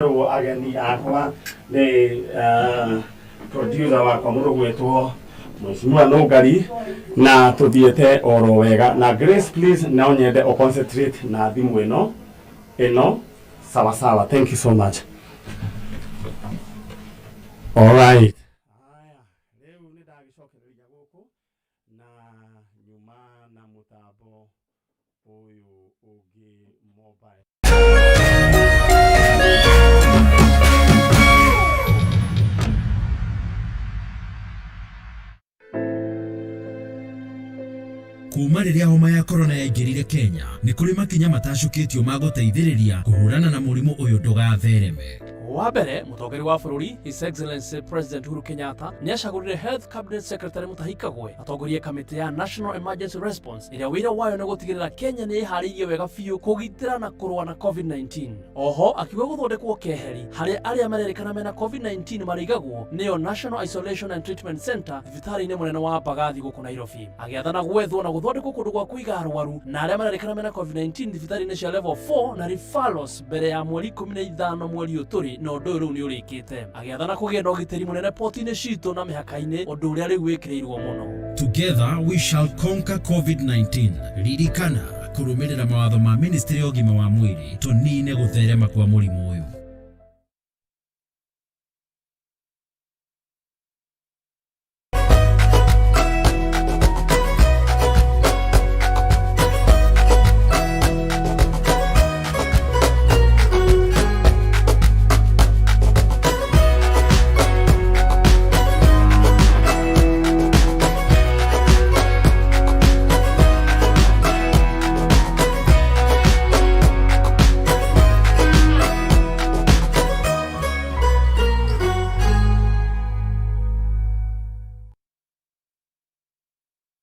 Rĩu ageni akwa nĩ producer wakwa mũndũ gwĩtwo Mheshimiwa Nũngari na tũthiĩte oro wega na Grace, please, no nyende o concentrate na thimũ ĩno ĩno. Sawa sawa, thank you so much. All right. Haya, rĩu nĩ ndagĩcokereria gũkũ na nyuma na mũtambo ũyũ ũngĩ mobile. Kuma rĩrĩa homa ya korona yaingĩrire Kenya, nĩ kũrĩ makinya matacũkĩtio ma gũteithĩrĩria kũhũrana na mũrimũ ũyũ ndũgathereme. Wa mbere, mũtongoria wa bũrũri His Excellency President Uhuru Kenyatta nĩ acagũrire Health Cabinet Secretary Mutahi Kagwe atongorie kamĩtĩ ya National Emergency Response, ĩrĩa wĩra wayo nĩ gũtigĩrĩra Kenya nĩ ĩharĩirie wega biũ kũgitĩra na kũrũa na COVID-19. Oho akiuga gũthondekwo keheri harĩa arĩa marerĩkana mena COVID-19 marĩigagwo, nĩyo National Isolation and Treatment Center, thibitarĩ-inĩ mũnene wa Mbagathi gũkũ Nairobi. Agĩathana gwethwo na gũthondekwo kũndũ gwa kũiga arwaru na arĩa marerĩkana mena COVID-19 thibitarĩ-inĩ cia level 4 na referrals mbere ya mweri 15 mweri ũyũ tũrĩ, na ũndũ ũyũ rĩu nĩ ũrĩkĩte. Agĩathana kũgĩe na ũgitĩri mũnene poti-inĩ citũ na mĩhaka-inĩ, ũndũ ũrĩa rĩu wĩkĩrĩirwo mũno. Together we shall conquer COVID-19. Ririkana kũrũmĩrĩra mawatho ma Ministry ya ũgima wa mwĩrĩ tũnine gũtherema kwa mũrimũ ũyũ.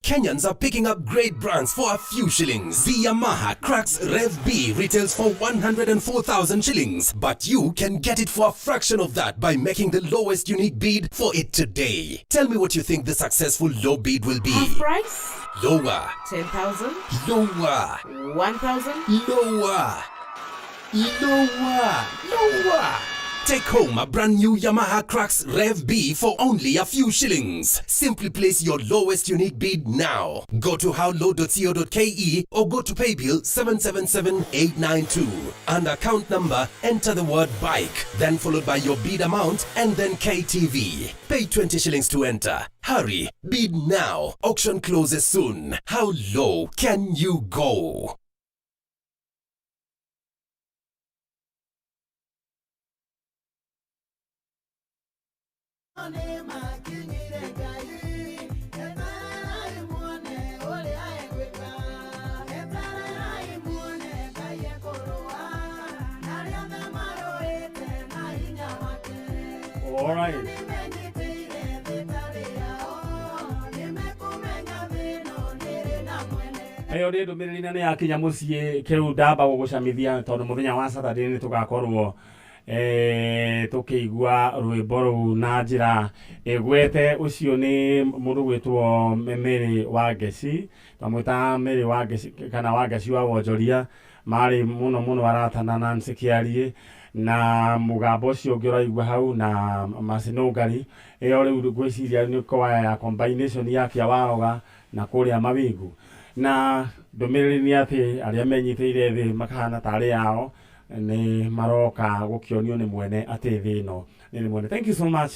Kenyans are picking up great brands for a few shillings. The Yamaha Crux Rev B retails for 104,000 shillings, but you can get it for a fraction of that by making the lowest unique bid for it today. Tell me what you think the successful low bid will be. Half price? Lower. 10,000? Lower. 1,000? Lower. Lower. Lower. Take home a brand new Yamaha Crux Rev B for only a few shillings. Simply place your lowest unique bid now. Go to howlow.co.ke or go to paybill 777892. And account number, enter the word bike, then followed by your bid amount and then KTV. Pay 20 shillings to enter. Hurry, bid now. Auction closes soon. How low can you go? All right. Ĩyo nĩ ndũmĩrĩri na nĩ yakinya mũciĩ. Kĩu ndamba gũgũcamithia tondũ mũthenya wa Saturday nĩ tũgakorwo tũkĩigua rwĩmbo rũu na njĩra ĩgwete. Ũcio nĩ mũndũ gwĩtwo Mary wa Ngeci, twamwĩta Mary wa Ngeci kana wa Ngeci wa Wonjoria, marĩ mũno mũno arata na Nancy Kĩarie na mũgambo ũcio ũngĩ ũraigua hau na Macinũngari. Ĩyo rĩu ngwĩciria nĩ kwaya ya combination ya Kĩa Waroga na kũrĩa Mawingu, na ndũmĩrĩri nĩ atĩ arĩa menyitĩire thĩ makahana tarĩ ao nĩ maroka gũkĩonio nĩ mwene atĩ thĩ ĩno nĩ mwene. Thank you so much.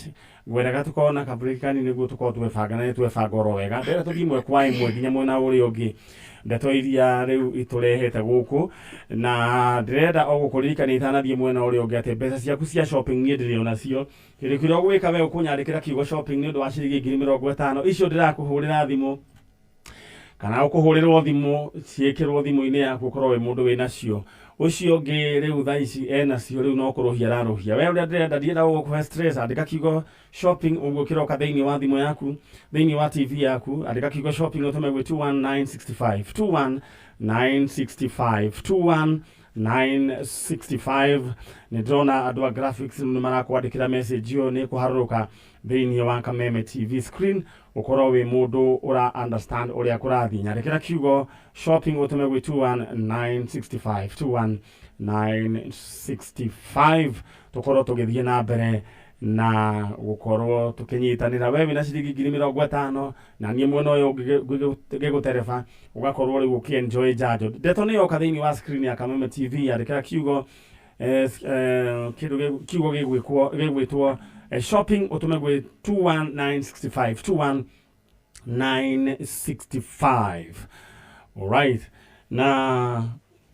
Ngwendaga tũkorwo na kabreak kanini nĩguo tũkorwo twebanga, na nĩ twebanga oro wega. Ndĩrenda tũthiĩ ĩmwe kwa ĩmwe nginya mwena ũrĩa ũngĩ, ndeto iria rĩu itũrehete gũkũ, na ndĩrenda o gũkũririkania itanathiĩ mwena ũrĩa ũngĩ atĩ mbeca ciaku cia shopping niĩ ndĩrĩ onacio. Kĩndũ kĩrĩa ũgwĩka we ũkũnyandĩkĩra kiugo shopping nĩ ũndũ wa ciringi 50,000 icio ndĩrakũhũrĩra thimũ kana ũkũhũrĩrwo thimũ, ciĩkĩrwo thimũ-inĩ yaku, ũkorwo wĩ mũndũ wĩnacio. Ũcio ũngĩ rĩu thaa ici enacio, rĩu no kũrũhia ararũhia. We ũrĩa ndĩrenda, ndienda gũgũkũhe stress. Andĩka kiugo shopping ũguo kĩroka thĩinĩ wa thimũ yaku, thĩinĩ wa TV yaku. Andĩka kiugo shopping ũtũme gwĩ 21965, 21965, 21965. Nĩ ndĩrona andũ a graphics nĩ marakwandĩkĩra message ĩyo, nĩ kũharũrũka thĩinĩ wa Kameme TV screen. Ũkorwo wĩ mũndũ ũra understand ũrĩa kũrathiĩ, nyandĩkĩra kiugo shopping ũtũme gwĩ 21965, 965 tukorwo tugithie na mbere na gukorwo tukinyitanira. We wina ciringi 50,000 na nie mwena uyu ngigutereba ugakorwo riu ukienjoy njanjo. Ndeto nĩ yoka thĩinĩ wa screen ya Kameme TV, andĩka kiugo kindu kiugo gigwitwo shopping utume gwi 21965 21965. Alright, na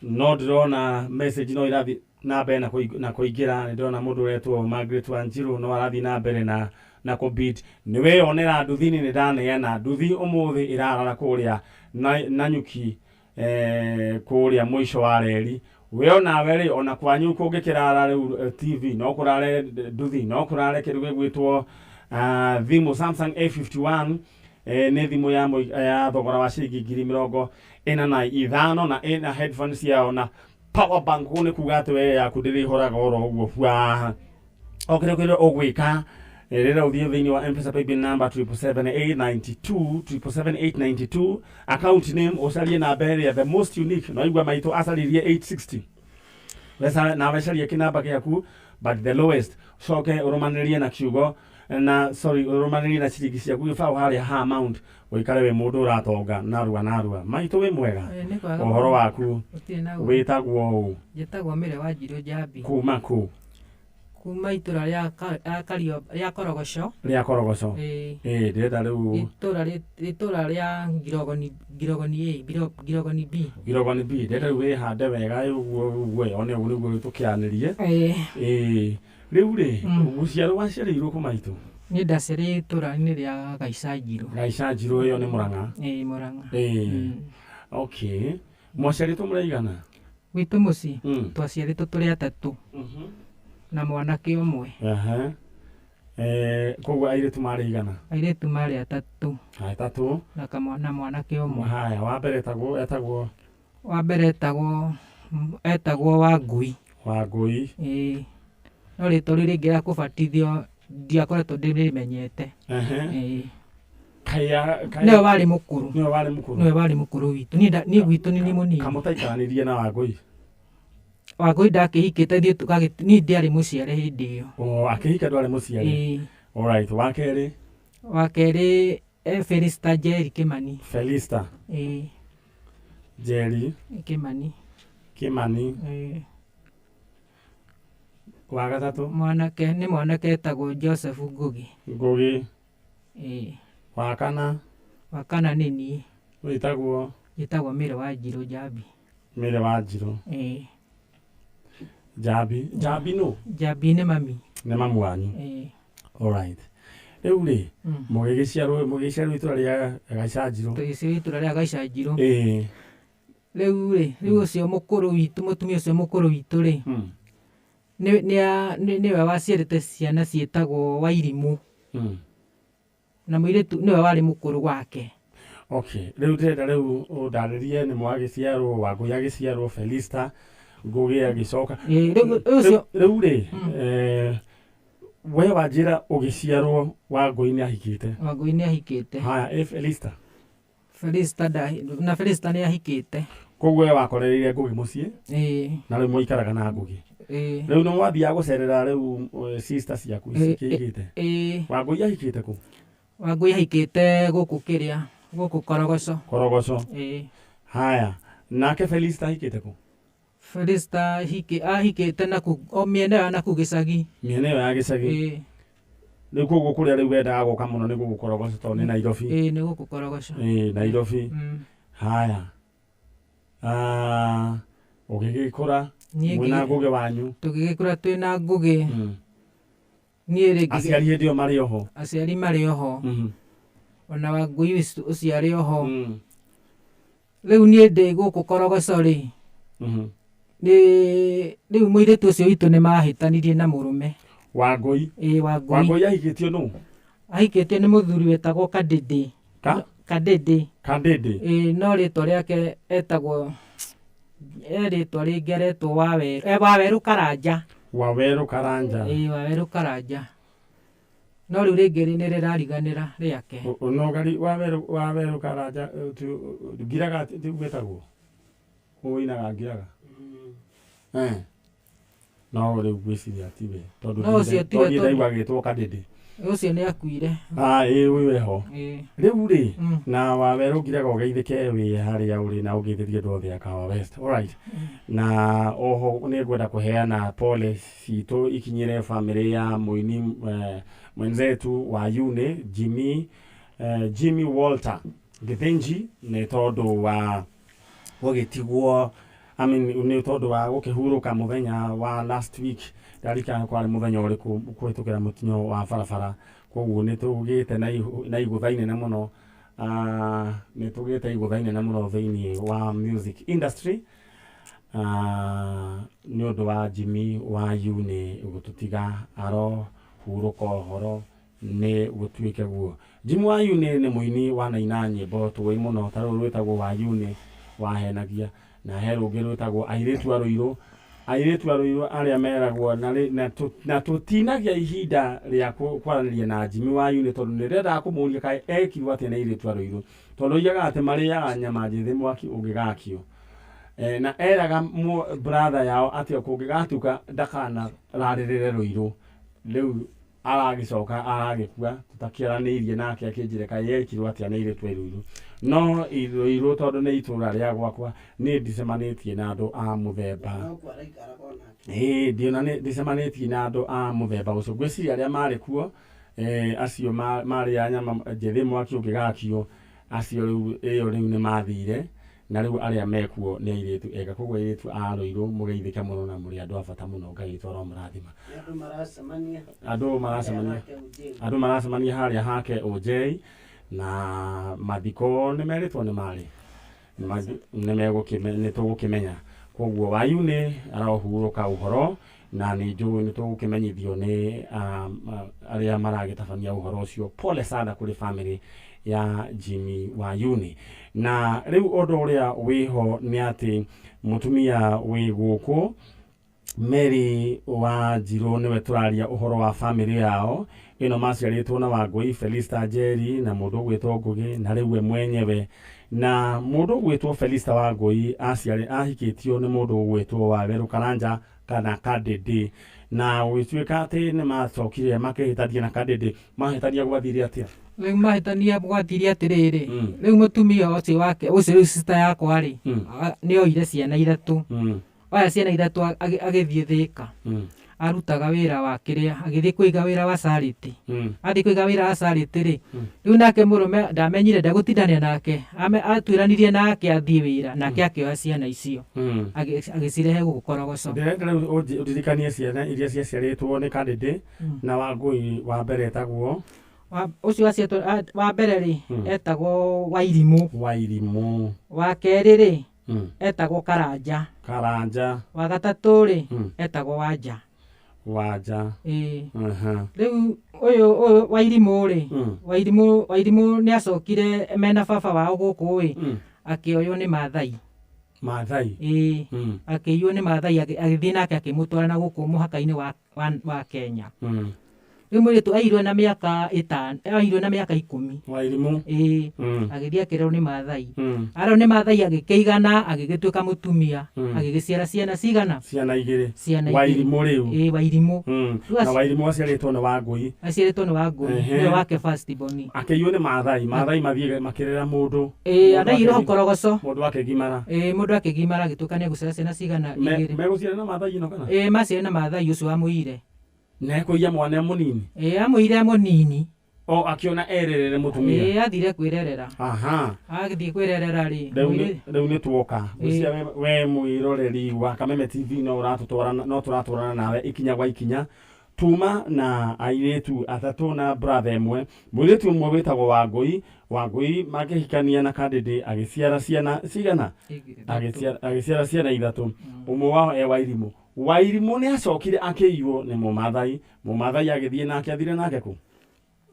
no ndĩrona message no irathi na mbere na kũingĩra. Nĩ ndĩrona mũndũ ũretwo Margaret Wanjiru no arathiĩ na mbere na kũbid. Nĩ weyonera nduthi-inĩ, nĩ ndaneana nduthi ũmũthĩ ĩrarara kũrĩa Nanyuki, kũrĩa mũico wa reri. We onawe rĩ, ona kwanyu kũngĩkĩrara rĩu TV no kũrare nduthi, no kũrare kĩndũ gĩgwĩtwo thimũ Samsung A51. Nĩ thimũ ya thogora wa ciringi 45,000 na ĩna headphones ciao na power bank. Kũu nĩ kuga atĩ we yaku ndĩrĩhoraga oro ũguo bua. O kĩrĩa kĩrĩa ũgwĩka, rĩrĩa ũthiĩ thĩinĩ wa M-Pesa paybill number 777892 777892, account name ũcarie namba ĩrĩa the most unique. No igua maitũ acaririe 860. Wesa nawe caria kĩnamba gĩaku but the lowest, ũcoke ũrũmanĩrie na kiugo na sorry ũrũmanĩrie na ciringi ciaku gĩbaũ harĩa ha amount, ũikare wĩ mũndũ ũratonga narua narua. Maitũ wĩ mwega? Nĩ kwega. Ũhoro waku? Gũtirĩ na ũru. Wĩtagwo ũ? Njĩtagwo Mĩre wa Njirũ Njambi. Kuma kũ? Kuma itũra rĩa rĩa Korogoco. Rĩa Korogoco. Ĩĩ. Ĩĩ, ndĩrenda rĩu Itũra rĩa Ngirogoni, Ngirogoni A, Ngirogoni B. Ngirogoni B. Ndĩrenda rĩu wĩhande wega ũguo ũguo one ũguo nĩguo tũkĩanĩrie. Ĩĩ. Ĩĩ, rĩu rĩ, gũciarwo waciarĩirwo kũ maitũ? Niĩ ndaciarĩirwo itũra-inĩ rĩa Gaica Njirũ. Gaica Njirũ ĩyo nĩ Mũrang'a? Ĩĩ, Mũrang'a. Ĩĩ. Okay, mwaciarĩtwo mũraigana? Gwitũ mũciĩ twaciarĩtwo tũrĩ atatũ na mwanake ũmwe. Aha. Koguo airĩtu marĩ igana? Airĩtu marĩ atatũ. Atatũ. Na kamwana mwanake ũmwe. Haya, wa mbere etagwo? Wa mbere etagwo Wangui. Wangui. Ĩĩ. No rĩtwa rĩu rĩngĩ rĩa kũbatithio ndiakoretwo ndĩrĩmenyete. Ĩĩ. Nĩwe warĩ mũkũrũ. Nĩwe warĩ mũkũrũ. Nĩwe warĩ mũkũrũ witũ. Niĩ gwitũ nĩ niĩ mũnini. Kamũtaikaranirie na Wangui? Wangui ndakĩhikĩte, niĩ ndiarĩ mũciare hĩndĩ ĩyo. O, akĩhika ndwarĩ mũciare? Ĩĩ. Alright, wa kerĩ? Wa kerĩ Felista Njeri Kĩmani. Felista. Ĩĩ. Njeri Kĩmani. Kĩmani. Ĩĩ. Wa gatatũ? Mwanake nĩ mwanake etagwo Joseph Ngugi. Ngugi. Ĩĩ. Wa kana? Wa kana nĩ niĩ. Wĩtagwo? Njĩtagwo Mĩre wa Njirũ Njambi. Mĩre wa Njirũ. Ĩĩ. Njambi. Njambi nũ? Njambi nĩ mami. Nĩ mamu wanyu. Ĩĩ. Alright. Rĩu rĩ, mũgĩgĩciarwo itũra rĩa Gaica Njirũ? Tũgĩciarwo itũra rĩa Gaica Njirũ. Ĩĩ. Rĩu rĩ, rĩu ũcio mũkũrũ witũ, mũtumia ũcio mũkũrũ witũ rĩ, nĩwe waciarĩte ciana ciĩtagwo Wairimũ. Na mũirĩtu nĩwe warĩ mũkũrũ wake. Okay, rĩu ndĩrenda rĩu ũndarĩrie nĩ mwagĩciarwo, Wangũi agĩciarwo, Felista Ngugi agĩcoka. Rĩu rĩ, we wanjĩra ũgĩciarwo Wangũi nĩ ahikĩte? Wangũi nĩ ahikĩte. Haya, ĩ Felista? Felista na Felista nĩ ahikĩte. Koguo we wakorereire Ngugi mũciĩ? Ĩĩ. Na rĩu mwaikaraga na Ngugi? Ĩĩ. Rĩu nĩ mwathiaga gũcerera rĩu sister ciaku cikĩhikĩte? Ĩĩ. Wangũi ahikĩte kũ? Wangũi ahikĩte gũkũ kĩrĩa, gũkũ Korogoco. Korogoco. Ĩĩ. Haya, nake Felista ahikĩte kũ? Felista ahikĩte naku o mĩena ĩyo ya naku gĩcagi. Mĩena ĩyo ya gĩcagi. Ĩĩ. Rĩu koguo kũrĩa rĩu wendaga gũka mũno nĩ gũkũ Korogoco tondũ nĩ Nairobi. Ĩĩ, nĩ gũkũ Korogoco. Ĩĩ, Nairobi. Haya. Ũgĩgĩkũra mwĩna Ngũgĩ wanyu? Tũgĩgĩkũra twĩna Ngũgĩ. Niĩ rĩ Aciari hĩndĩ ĩyo marĩ oho? Aciari marĩ oho. Ona Wangũi ũcio arĩ oho. Rĩu niĩ ndĩ gũkũ Korogoco rĩ, nĩ rĩu mũirĩtu ũcio witũ nĩ mahĩtanirie na mũrũme. Wangũi? Ĩĩ, Wangũi. Wangũi ahikĩtio nũ? Ahikĩtio nĩ mũthuri wetagwo Kadĩndĩ. Ka? Kadĩndĩ. Kadĩndĩ. Ĩĩ, no rĩtwa rĩake etagwo, rĩtwa rĩngĩ aretwo Wawerũ, Wawerũ Karanja. Wawerũ Karanja. Ĩĩ, Wawerũ Karanja. No rĩu rĩngĩ nĩ rĩrariganĩra rĩake. No gari Wawerũ Karanja, Ngiraga ti gwĩtagwo? Ũinaga Ngiraga? No rĩu ngwĩciria tiwe tondũ No ũcio tiwe tondũ tondũ- ndaigua agĩtwo Kadĩndĩ. Ũcio nĩ akuire. Ah, ĩĩ ũyũ eho. Ĩĩ. Rĩu rĩ, Mm. na wawerũ ngiraga ũgeithĩke wĩ harĩa ũrĩ na ũgeithĩrie andũ othe a Kahawa West. Alright. Na oho nĩ ngwenda kũheana pole citũ ikinyĩre bamĩrĩ ya mũini mwenzetu wa Yune Jimmy Walter Githinji nĩ tondũ wa gũgĩtigwo, I mean, nĩ tondũ wa gũkĩhurũka mũthenya wa last week, ndarikana kwarĩ mũthenya ũrĩkũ, kũhĩtũkĩra mũtino wa barabara. Koguo nĩ tũgĩte na igũtha inene mũno, nĩ tũgĩte igũtha inene mũno thĩinĩ wa music industry, nĩ ũndũ wa Jimmy wa Yune gũtũtiga, arohurũka ũhoro nĩ gũtuĩke guo. Jimmy wa Yune nĩ mũini wanaina nyĩmbo tũĩ mũno, ta rũrũ rwĩtagwo wa Yune wahenagia, na he rũngĩ rwĩtagwo airĩtu a Rũirũ. Airĩtu a Rũirũ arĩa meragwo na tũtinagia ihinda rĩa kwaranĩria na Jimmy wa Yune, tondũ nĩ ndĩrendaga kũmũria kaĩ ekirwo atĩa nĩ airĩtu a Rũirũ, tondũ oigaga atĩ marĩaga nyama njĩthĩ mwaki ũngĩgakio. Na eraga brother yao atĩ kũngĩgatuka ndakanararĩrĩre Rũirũ. Rĩu aragĩcoka aragĩkua tũtakĩaranĩirie nake akĩnjĩra kaĩ ekirwo atĩa nĩ airĩtu a Rũirũ. No Rũirũ tondũ nĩ itũra rĩa gwakwa, niĩ ndicemanĩtie na andũ a mũthemba. Ĩĩ, ndiona nĩ ndicemanĩtie na andũ a mũthemba ũcio. Ngwĩciria arĩa marĩ kuo, acio marĩa nyama njĩthĩ mwaki ũngĩgakio, acio rĩu ĩyo rĩu nĩ mathire, na rĩu arĩa mekuo nĩ airĩtu ega. Koguo airĩtu a Rũirũ mũgeithĩke mũno na mũrĩ andũ a bata mũno, Ngai witũ aromũrathima. Andũ maracemania. Andũ maracemania harĩa hake OJ, na mathiko nĩ merĩtwo nĩ marĩ. Nĩ tũgũkĩmenya. Koguo wa Yune arohurũka ũhoro, na nĩ njũĩ nĩ tũgũkĩmenyithio nĩ arĩa maragĩtabania ũhoro ũcio. Pole sana kũrĩ family ya Jimmy wa Yune. Na rĩu ũndũ ũrĩa wĩho nĩ atĩ mũtumia wĩ gũkũ Mary wa Njirũ nĩwe tũraria ũhoro wa family yao ĩno maciarĩtwo na Wangũi, Felista Njeri na mũndũ ũgwĩtwo Ngũgĩ, na rĩu we mwenyewe. Na mũndũ ũgwĩtwo Felista Wangũi ahikĩtio nĩ mũndũ ũgwĩtwo Wawerũ Karanja kana Kadĩndĩ, na gũgĩtuĩka atĩ nĩ macokire makĩhĩtania na Kadĩndĩ. Mahĩtania gwathire atĩa? Rĩu mahĩtania gwathire atĩrĩrĩ, rĩu mũtumia ũcio wake, ũcio rĩu sister yakwa rĩ, nĩ oire ciana ithatũ. Oya ciana ithatũ agĩthiĩ Thĩka. Arutaga wĩra wa kĩrĩa, agĩthiĩ kũiga wĩra wa charity. Athiĩ kũiga wĩra wa charity rĩ, rĩu nake mũrũme ndamenyire ndegũtindania nake. Atuĩranirie nake athiĩ wĩra, nake akĩoya ciana icio. Agĩcirehe gũkũ Korogoco. Ndĩrenda rĩu ũndirikanie ciana iria ciaciarĩtwo nĩ Kadĩndĩ na Wangũi wa mbere etagwo? Ũcio aciarĩtwo, wa mbere rĩ, etagwo Wairimũ. Wairimũ. Wa kerĩ rĩ, etagwo Karanja. Karanja. Wa gatatũ rĩ, etagwo Wanja. Wanja. Ĩĩ. Rĩu ũyũ Wairimũ rĩ, Wairimũ nĩ acokire mena baba wao gũkũ ĩ, akĩoywo nĩ Maathai. Maathai? Ĩĩ. Akĩiywo nĩ Maathai, agĩthiĩ nake akĩmũtwara na gũkũ mũhaka-inĩ wa Kenya. Rĩu mũirĩtu airwo na mĩaka ĩtano, airwo na mĩaka 10. Wairimũ? Ĩĩ. Agĩthiĩ akĩrerwo nĩ Maathai. Arerwo nĩ Maathai agĩkĩigana, agĩgĩtuĩka mũtumia, agĩgĩciara ciana cigana? Ciana igĩrĩ. Ciana igĩrĩ. Wairimũ rĩu? Ĩĩ, Wairimũ. Rĩu Na Wairimũ aciarĩtwo nĩ Wangũi. Aciarĩtwo nĩ Wangũi. Nĩwe wake first born. Akĩiywo nĩ Maathai. Maathai mathiĩ makĩrera mũndũ. Ĩĩ, Mũndũ anaiyirwo hau Korogoco. Mũndũ akĩgimara. Ĩĩ, mũndũ akĩgimara agĩtuĩka nĩ egũciara ciana cigana igĩrĩ. Megũciara na Maathai ĩno kana? Ĩĩ, maciarĩ na Maathai ũcio wamũire. Na ekũiya mwana mũnini? Ĩĩ, amũire mũnini. O akĩona ererere mũtumia. Ĩĩ, athire kwĩrerera. Agĩthiĩ kwĩrerera rĩ, mũirĩ- Rĩu nĩ tuoka. Ngwĩciria we mwĩroreri wa Kameme TV no ũratũtwarana, no tũratwarana nawe ikinya gwa ikinya. Tuma na airĩtu atatũ na brother ĩmwe. Mũirĩtu ũmwe wĩtagwo Wangũi. Wangũi makĩhikania na Kadĩndĩ agĩciara ciana cigana? Ithatũ. Agĩciara ciana ithatũ. Ũmwe wao e Wairimũ. Wairimũ nĩ acokire akĩiywo nĩ Mũmathai. Mũmathai agĩthiĩ nake, athire nake kũ?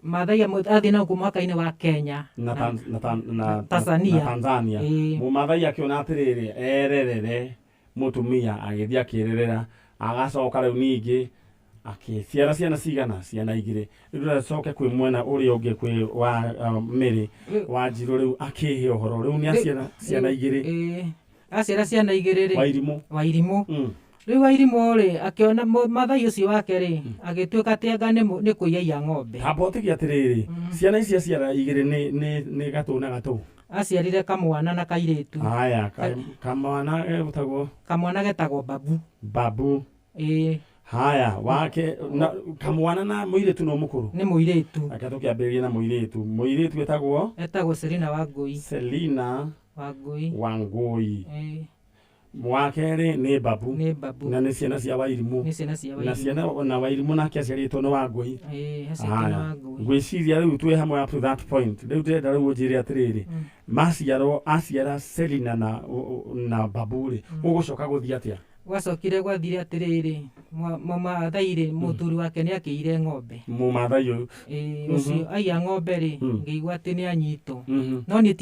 Maathai athiĩ na gũkũ mũhaka-inĩ wa Kenya Na Tanzania. na Tanzania. Mũmathai akĩona atĩrĩrĩ, ererere mũtumia agĩthiĩ akĩrerera, agacoka rĩu ningĩ akĩciara ciana cigana? Ciana igĩrĩ. Rĩu ndĩracoke kwĩ mwena ũrĩa ũngĩ kwĩ wa Mary wa Njirũ rĩu akĩhe ũhoro. Rĩu nĩ aciara ciana igĩrĩ. Aciara ciana igĩrĩ rĩ. Wairimũ. Wairimũ. Rĩu Wairimũ rĩ, akĩona Mathai ũcio wake rĩ, agĩtuĩka atĩ anga nĩ kũiya ng'ombe. Tamba ũtige atĩrĩrĩ, ciana ici aciara igĩrĩ nĩ gatũ na gatũ? Aciarire kamwana na kairĩtu. Haya, kamwana gegũtagwo? Kamwana getagwo Babu. Babu. Ĩĩ. Haya, wake na kamwana na mũirĩtu no mũkũrũ? Nĩ mũirĩtu. Reke tũkĩambĩrĩrie na mũirĩtu. Mũirĩtu etagwo? Etagwo Selina Wangũi. Selina Wangũi. Wangũi. Ĩĩ. Wa kerĩ nĩ Babu. Nĩ Babu. Na nĩ ciana cia Wairimũ. Nĩ ciana cia Na Wairimũ. ciana na Wairimũ nake aciarĩtwo nĩ Wangũi. Ĩĩ, aciarĩtwo nĩ Wangũi. Ngwĩciria rĩu twĩ hamwe up to that point. Rĩu ndĩrenda rĩu ũnjĩre atĩrĩrĩ, maciarwo aciara Selina na Babu rĩ, ũgũcoka gũthiĩ atĩa? Gwacokire gwathire atĩrĩrĩ, Mũmathai rĩ, mũthuri wake nĩ akĩire ng'ombe. Mũmathai ũyũ? Ĩĩ, ũcio aiya ng'ombe rĩ, ngĩigua atĩ nĩ anyitwo. No niĩ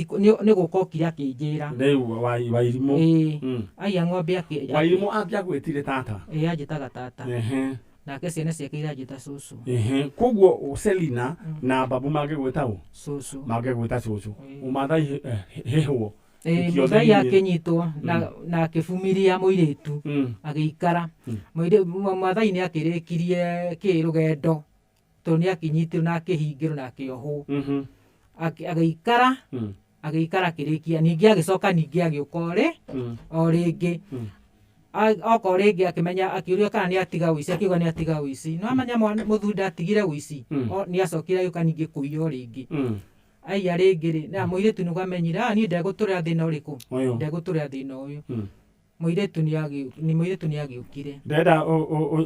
nĩ gũka okire akĩnjĩra. Rĩu Wairimũ. Ĩĩ, aiya ng'ombe Wairimũ angĩagwĩtire tata? Ĩĩ, anjĩtaga tata. Nake ciana ciake iranjĩta cũcũ. Koguo Selina na Babu mangĩgwĩta ũ? Cũcũ. Mangĩgwĩta cũcũ. Mũmathai hĩhwo. Mũthai akĩnyitwo na akĩbumiria mũirĩtu, agĩikara. Mũmathai nĩ akĩrĩkirie kĩ rũgendo, tondũ nĩ akĩnyitirwo na akĩhingĩrwo na akĩohwo. Agĩikara, agĩikara akĩrĩkia, ningĩ agĩcoka ningĩ agĩũka o rĩngĩ. Oka o rĩngĩ akĩmenya, akĩũrio kana nĩ atiga ũici, akiuga nĩ atiga ũici. No amenya mũthuri ndatigire ũici, nĩ acokire agĩũka ningĩ kũiya o rĩngĩ. Aiya rĩngĩ rĩ, na mũirĩtu nĩguo amenyire, niĩ ndegũtũrĩra thĩna ũrĩkũ? Ndegũtũrĩra thĩna ũyũ. Mũirĩtu nĩ agĩũkire. Ndĩrenda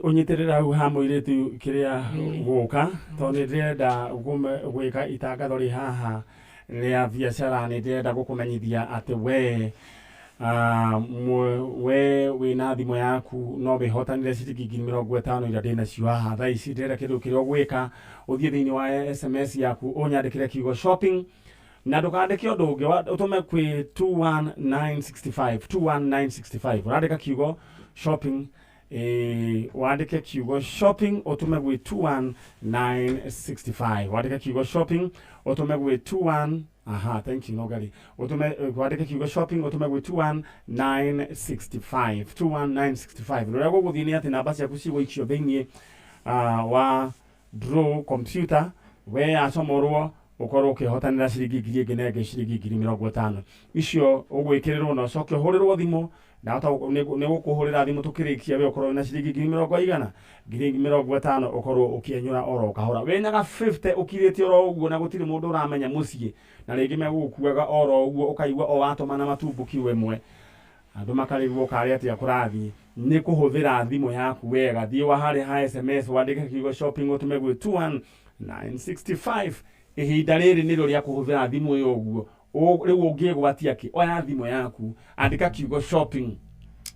ũnyitĩrĩre hau ha mũirĩtu kĩrĩa gũka, tondũ nĩ ndĩrenda gwĩka itangatho rĩ haha rĩa biacara, nĩ ndĩrenda gũkũmenyithia atĩ we we wĩna thimũ yaku no wĩhotanĩre ciringi 50,000 iria ndĩnacio haha thaa ici. Ndĩrenda kĩndũ kĩrĩa ũgwĩka, ũthiĩ thĩinĩ wa SMS yaku ũnyandĩkĩre kiugo shopping, na ndũkandĩke ũndũ ũngĩ, ũtũme kwĩ 21965, 21965. Ũrandĩka kiugo shopping, wandĩke kiugo shopping ũtũme gwĩ 21965. Wandĩke kiugo shopping ũtũme gwĩ 21. Aha, thank you, Nogari. Ũtũme wandĩke kiugo shopping ũtũme gwĩ 21965, 21965. Ũrĩa gũgũthiĩ nĩ atĩ namba ciaku cigũikio thĩinĩ wa draw computer, we acomorwo ũkorwo ũkĩhotanĩra ciringi ngiri ĩngĩ na ĩngĩ ciringi 50,000. Icio ũgwĩkĩrĩrwo na ũcoke ũhũrĩrwo thimũ, na nĩ gũkũhũrĩra thimũ tũkĩrĩkia we ũkorwo wĩna ciringi 50,000, 50,000 ũkorwo ũkĩenyũra oro kahora. Wĩnaga 50 ũkirĩte oro ũguo na gũtirĩ mũndũ ũramenya mũciĩ, na rĩngĩ megũgũkuaga oro ũguo ũkaigua o watũma na matumbuki ĩmwe. Andũ makarigwo karĩ atĩa kũrathiĩ. Nĩ kũhũthĩra thimũ yaku wega. Thiĩ wa harĩa ha SMS wandĩke kiugo shopping ũtũme gwĩ 21965. Ihinda rĩrĩ nĩrĩo rĩa kũhũthĩra thimũ ĩyo ũguo. Rĩu ũngĩgwatia kĩ? Oya thimũ yaku, andĩka kiugo shopping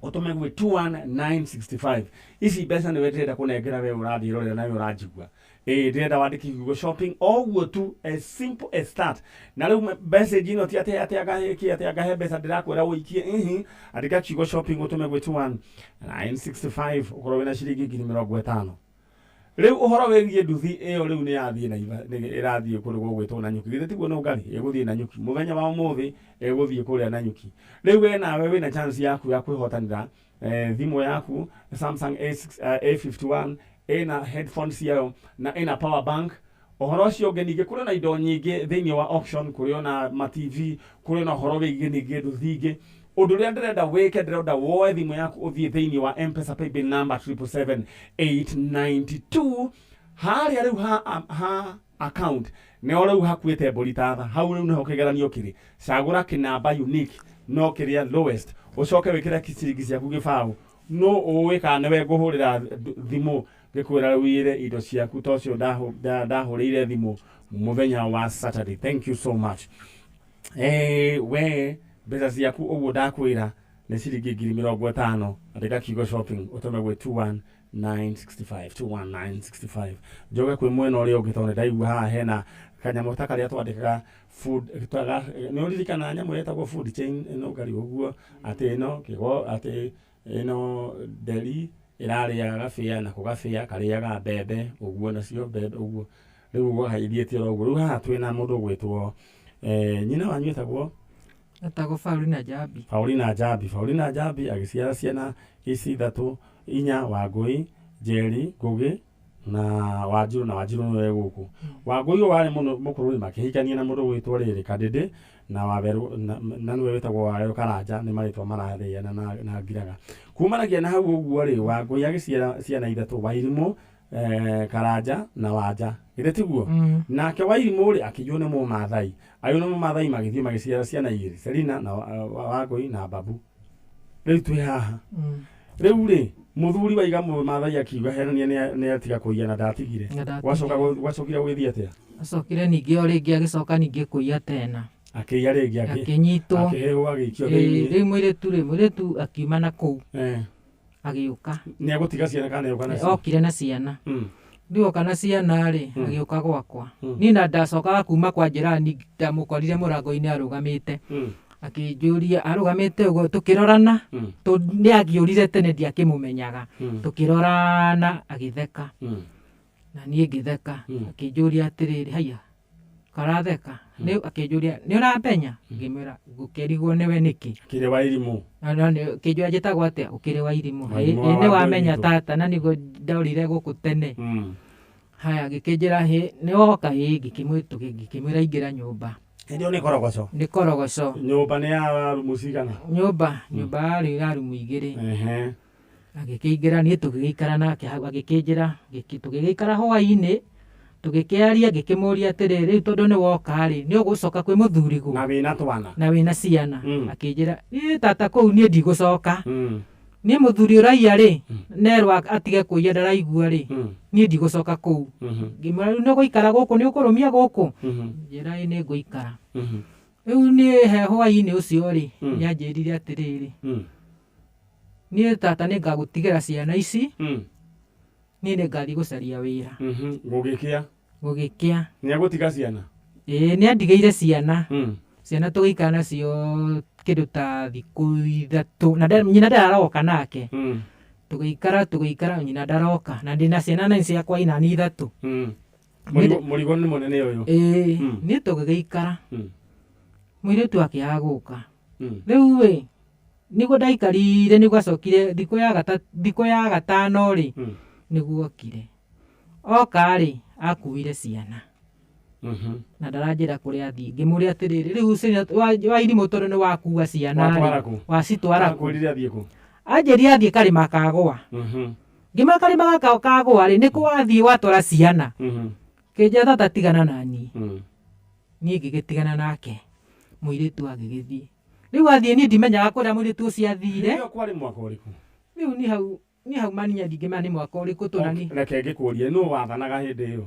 ũtũme gwĩ 21965. Ici mbeca nĩwe ndĩrenda kũnengera we ũrandirorera na we ũranjigua. Ndĩrenda wandĩke kiugo shopping o ũguo tu, as simple as that. Na rĩu message ĩno ti atĩ atĩ angahe kĩ, atĩ angahe mbeca ndĩrakwĩra ũikie, andĩka kiugo shopping ũtũme gwĩ 21965 ũkorwo wĩna ciringi 50,000. Rĩu ũhoro wĩgiĩ nduthi ĩyo rĩu nĩ yathiĩ na ĩrathiĩ kũndũ gũgwĩtwo Nanyuki. Githĩ tiguo Nũngari? Ĩgũthiĩ Nanyuki. Mũthenya wa ũmũthĩ ĩgũthiĩ kũrĩa Nanyuki. Rĩu we nawe wĩna chance yaku ya kwĩhotanĩra thimũ yaku Samsung A51 ĩna headphones ciayo na ĩna power bank. Ũhoro ũcio ũngĩ ningĩ kũrĩ na indo nyingĩ thĩinĩ wa auction, kũrĩ ona ma TV, kũrĩ na ũhoro wĩgiĩ ningĩ nduthi ingĩ. Ũndũ ũrĩa ndĩrenda wĩke, ndĩrenda woe thimũ yaku ũthiĩ thĩinĩ wa M-Pesa paybill number 777,892. Harĩa rĩu ha account nĩho rĩu hakuĩte mbũri tatha. Hau rĩu nĩho kĩgeranio kĩrĩ. Cagũra kĩnamba unique no kĩrĩa lowest, ũcoke wĩkĩre ciringi ciaku gĩbaũ. No ũĩ kana nĩwe ngũhũrĩra thimũ ngĩkwĩra rĩu wĩre indo ciaku, to ũcio ndahũrĩire thimũ mũthenya wa Saturday. Thank you so much. We mbeca ciaku ũguo ndakwĩra nĩ ciringi 50,000. Andĩka kiugo shopping ũtũme gwĩ 21965, 21965. Njoke kwĩ mwena ũrĩa ũngĩ tondũ ndaigua haha hena kanyamũ ta karĩa twandĩkaga food, nĩ ũririkana nyamũ ĩtagwo food chain ĩno ngari ũguo, atĩ ĩno kĩgo, atĩ ĩno nderi ĩrarĩaga gabĩa nako gabĩa karĩaga mbembe ũguo, nacio mbembe ũguo. Rĩu ũguo haithiĩte oro ũguo. Rĩu haha twĩna mũndũ ũgwĩtwo nyina wanyu etagwo? Etagwo Paulina Njambi. Paulina Njambi. Paulina Njambi agĩciara ciana ici ithatũ. Inya Wangũi, Njeri, Ngũgĩ na Wanjirũ, na Wanjirũ nĩwe gũkũ. Wangũi ũyũ warĩ mũno mũkũrũ rĩ, makĩhikania na mũndũ ũgwĩtwo rĩrĩ Kandĩndĩ na Wawerũ, na nĩwe wĩtagwo Wawerũ Karanja, nĩ marĩtwa mararĩana na ngiraga. Kumanagia na hau ũguo rĩ, Wangũi agĩciara ciana ithatũ, Wairimũ, Karanja na Wanja. Githĩ tiguo? Nake Wairimũ rĩ, akĩiywo nĩ Mũmathai. Aiywo nĩ Mũmathai magĩthiĩ magĩciara ciana igĩrĩ, Selina na Wangũi na Babu. Rĩu twĩ haha. Rĩu rĩ, mũthuri waiga Mũmathai akiuga henania nĩ atiga kũiya na ndatigire. Na ndatigire. Gwacokire gũgĩthiĩ atĩa? Acokire ningĩ o rĩngĩ agĩcoka ningĩ kũiya tena. Akĩiya rĩngĩ Akĩnyitwo. Akĩhĩhwo agĩikio thĩinĩ. Rĩu mũirĩtu rĩ, mũirĩtu akiuma na kũu. Agĩũka. Nĩ egũtiga ciana kana nĩegũka nacio? Okire na ciana. Rĩu oka na ciana rĩ, agĩũka gwakwa. Niĩ na ndacokaga kuma kwa njirani, ndamũkorire mũrango-inĩ arũgamĩte. Akĩnjũria, arũgamĩte ũguo tũkĩrorana, nĩ angĩũrire tene ndiakĩmũmenyaga. Tũkĩrorana agĩtheka. Na niĩ ngĩtheka. Akĩnjũria atĩrĩrĩ, haiya, karatheka? Nĩ akĩnjũria, nĩ ũrambenya? Ngĩmwĩra, ngũkĩrigwo nĩwe nĩkĩ? Kĩrĩ wa irimũ. Na, na, nĩ, akĩnjũria njĩtagwo atĩa? Ũkĩrĩ wa irimũ. Wa irimũ Ĩ, wa nĩ Wangũi wamenya witũ. tata, na nĩguo ndorire gũkũ tene. Haya, agĩkĩnjĩra, hĩ, nĩ woka? Ĩ, ngĩkĩmwĩra ingĩra nyũmba. Hĩndĩ ĩyo nĩ korogoco? Nĩ korogoco. Nyũmba nĩ ya rumu cigana? Nyũmba yarĩ ya rumu igĩrĩ. Agĩkĩingĩra, niĩ tũgĩgĩikara nake hau, agĩkĩnjĩra, tũgĩgĩikara hwaĩ-inĩ, tũgĩkĩaria, ngĩkĩmũria atĩrĩ, rĩu tondũ nĩ woka rĩ, nĩ ũgũcoka kwĩ mũthuriguo? Na wĩna twana. Na wĩna ciana. Akĩnjĩra, niĩ tata kũu niĩ ndigũcoka. Niĩ mũthuri ũraiya rĩ, nerwo atige kũiya ndaraigua rĩ, niĩ ndigũcoka kũu. Ngĩmwĩra, rĩu nĩ ũgũikara gũkũ, nĩ ũkũrũmia gũkũ? Njĩra, ĩ, nĩ ngũikara. Rĩu niĩ he hwaĩ-inĩ ũcio rĩ, nĩanjĩrire atĩrĩrĩ, niĩ tata nĩ ngagũtigĩra ciana ici, niĩ nĩ ngathiĩ gũcaria wĩra. Gũgĩkĩa? Gũgĩkĩa. Nĩ egũtiga ciana? Ĩĩ, nĩ andigĩire ciana. Ciana tũgĩikara nacio kĩndũ ta thikũ ithatũ. Na nyina ndararoka nake. Tũgĩikara, nyina ndaroka. Na ndĩna ciana na ciakwa inani ithatũ. Mũrigo nĩ mũnene ũyũ. Ĩĩ, niĩ tũgĩgĩikara. Mũirĩtu akĩaga gũka. Rĩu ĩ, nĩguo ndaikarire, nĩguo acokire thikũ ya gatano rĩ, nĩguo okire. Oka rĩ, akuire ciana. Na ndaranjĩra kũrĩa athiĩ. Ngĩmũria atĩrĩrĩ, rĩu ciana wa irimũ tondũ nĩ wakua ciana rĩ, Watwara kũ? wacitwara kũ? Akwĩrire athiĩ kũ? Anjĩrire athiĩ karĩma kagũa. Ngĩmwĩra karĩma gaka kagũa rĩ, nĩkũ wathiĩ watwara ciana? Kĩnjĩra tata tigana na niĩ. Niĩ ngĩgĩtigana nake. Mũirĩtu agĩgĩthiĩ. Rĩu athiĩ niĩ ndimenyaga kũrĩa mũirĩtu ũcio athire. Rĩu kwarĩ mwaka ũrĩkũ? Rĩu nĩ hau, nĩ hau maninya ndingĩmenya nĩ mwaka ũrĩkũ tũ na niĩ. Reke ngĩkũrie, nũ wathanaga hĩndĩ ĩyo?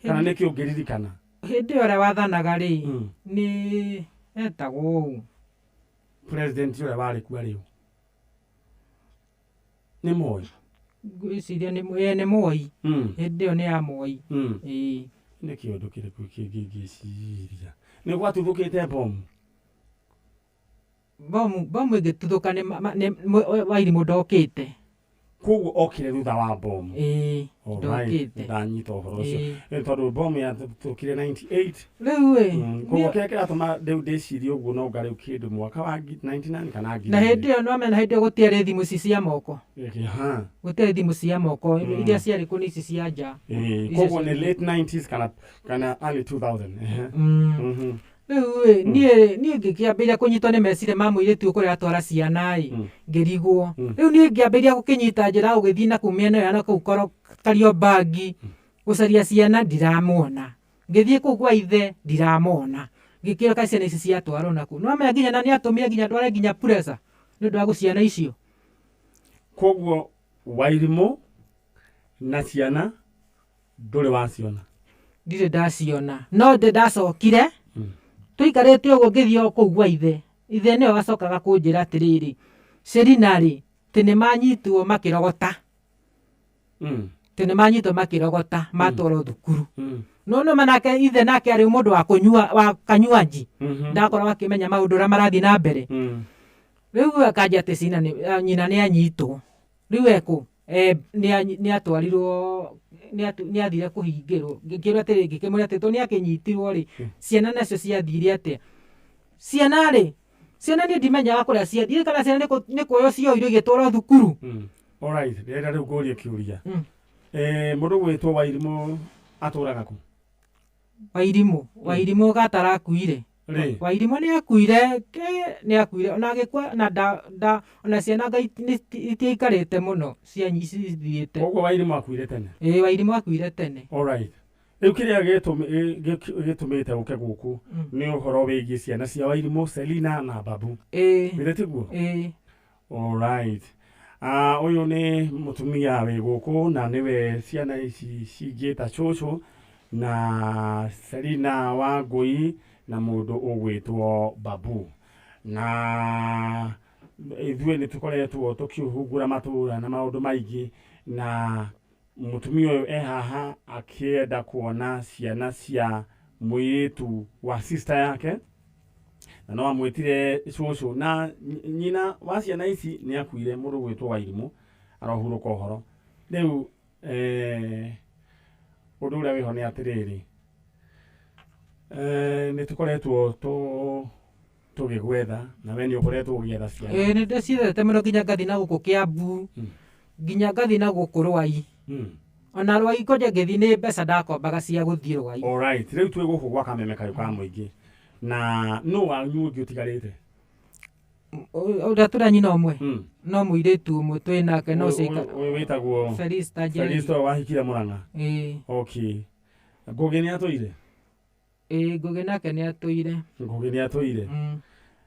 Kana nĩkĩ ũngĩririkana? Hĩndĩ ĩyo ũrĩa wathanaga rĩ, nĩ etagwo ũũ. President ũrĩa warĩ kuo arĩ ũ? Nĩ Moi? Ngwĩciria nĩ Moi. Hĩndĩ ĩyo nĩ ya Moi. Ĩĩ. Nĩ kĩũndũ kĩrĩkũ kĩngĩ ingĩciria? Nĩ gwatuthũkĩte bomu? Bomu ĩngĩtuthũka nĩ Wairimũ ndokĩte. Koguo okire thutha wa bomu. Ĩĩ, All right, ndokĩte. ndanyita ũhoro ũcio. Ĩĩ. Tondũ bomu yatuthũkire 98. Rĩu ĩ, Koguo kĩrĩa kĩratũma rĩu ndĩcirie ũguo no nga rĩu kĩndũ mwaka wa 99 kana ngiri Na hĩndĩ igĩrĩ. ĩyo nĩwamenya hĩndĩ ĩyo gũtiarĩ thimũ ici cia moko. Ĩkĩ, ha. Gũtiarĩ thimũ cia moko, iria ciarĩ kũ nĩ ici cia nja. Ĩĩ, Icio koguo cia nĩ late 90s kana early 2000. Ehe. Rĩu ĩ, niĩ ngĩkĩambĩrĩria kũnyitwo nĩ meciria ma mũirĩtu ũyũ kũrĩa atwara ciana ĩ, ngĩrigwo. Rĩu niĩ ngĩambĩrĩria gũkĩnyita njĩra gũgĩthiĩ na kũu mĩena ĩyo ya na kũu Kariobangi, gũcaria ciana ndiramuona. Ngĩthiĩ kũu kwa ithe ndiramona. Ngĩkĩra kaĩ ciana ici ciatwarwo na kũ. Nĩwamenya nginya na nĩatũmire nginya ndware nginya pressure nĩ ũndũ wa gũciana icio. Koguo Wairimũ na ciana ndũrĩ waciona? Ndirĩ ndaciona. No ndĩ ndacokire, tũikarĩte ũguo ngĩthiĩ o kũu gwa ithe. Ithe nĩwe wacokaga kũnjĩra atĩrĩrĩ, Selina rĩ, atĩ nĩmanyitwo makĩrogota. Atĩ nĩmanyitwo makĩrogota, matwarwo thukuru. No nĩma nake ithe nake arĩ mũndũ wa kũnyua, wa kanyuanji. Ndakoragwo akĩmenya maũndũ ũrĩa marathiĩ na mbere. Rĩu akanjia atĩ cina nĩ, nyina nĩanyitwo. Rĩu ekũ? Nĩatwarirwo, nĩathire kũhingĩrwo. Ngĩkĩũria atĩrĩ, ngĩkĩmũria atĩrĩ, tondũ nĩakĩnyitirwo rĩ, ciana nacio ciathire atĩa? Ciana rĩ, Ciana niĩ ndimenyaga kũrĩa ciathiĩ kana ciana nĩ kuoywo cioirwo igĩtwarwo thukuru. Alright, ndĩrenda rĩu ngũrie kĩũria. Mũndũ gwĩtwo Wairimũ atũraga kũ? Wairimũ, Wairimũ gatarakuire. Rĩ. Wairimũ nĩ akuire, nĩ akuire ona agĩkua na nda, nda ona ciana ngai itiaikarĩte mũno cithiĩte. Koguo Wairimũ akuire tene? Ĩĩ, Wairimũ akuire tene. Alright. Rĩu kĩrĩa gĩtũmĩte ũke gũkũ nĩ ũhoro wĩgiĩ ciana cia Wairimũ, Selina na Babu. Ĩĩ. Githĩ tiguo? Ĩĩ. Alright. Ũyũ nĩ mũtumia wĩ gũkũ na nĩwe ciana ici cingĩta cũcũ na Selina Wangũi na mũndũ ũgwĩtwo Babu. Na ithuĩ nĩ tũkoretwo tũkĩhungura matũra na maũndũ maingĩ, na mũtumia ũyũ e haha akĩenda kuona ciana cia mũirĩtu wa sister yake, na no amwĩtire cũcũ, na nyina wa ciana ici nĩ akuire, mũndũ ũgwĩtwo Wairimũ arohurũka ũhoro. Rĩu ũndũ ũrĩa wĩho nĩ atĩrĩrĩ, nĩ tũkoretwo tũgĩgwetha na we nĩ ũkoretwo ũgĩetha ciana. Ĩĩ, nĩ ndĩciethete mũno nginya ngathiĩ na gũkũ Kĩambu, nginya ngathiĩ na gũkũ Rwai. Ona Rwai kũrĩa ngĩthiĩ nĩ mbeca ndakombaga cia gũthiĩ Rwai. Alright, rĩu twĩ gũkũ gwa Kameme kayũ ka mũingĩ, na nũ wanyu ũngĩ ũtigarĩte? Ũrĩa tũrĩa nyina ũmwe? No mũirĩtu ũmwe twĩ nake, no Ũyũ wĩtagwo Felista Njeri. Felista wahikire Mũrang'a. Ĩĩ. Okay. Ngũgĩ nĩ atũire? Ĩĩ, Ngũgĩ nake nĩ atũire. Ngũgĩ nĩ atũire.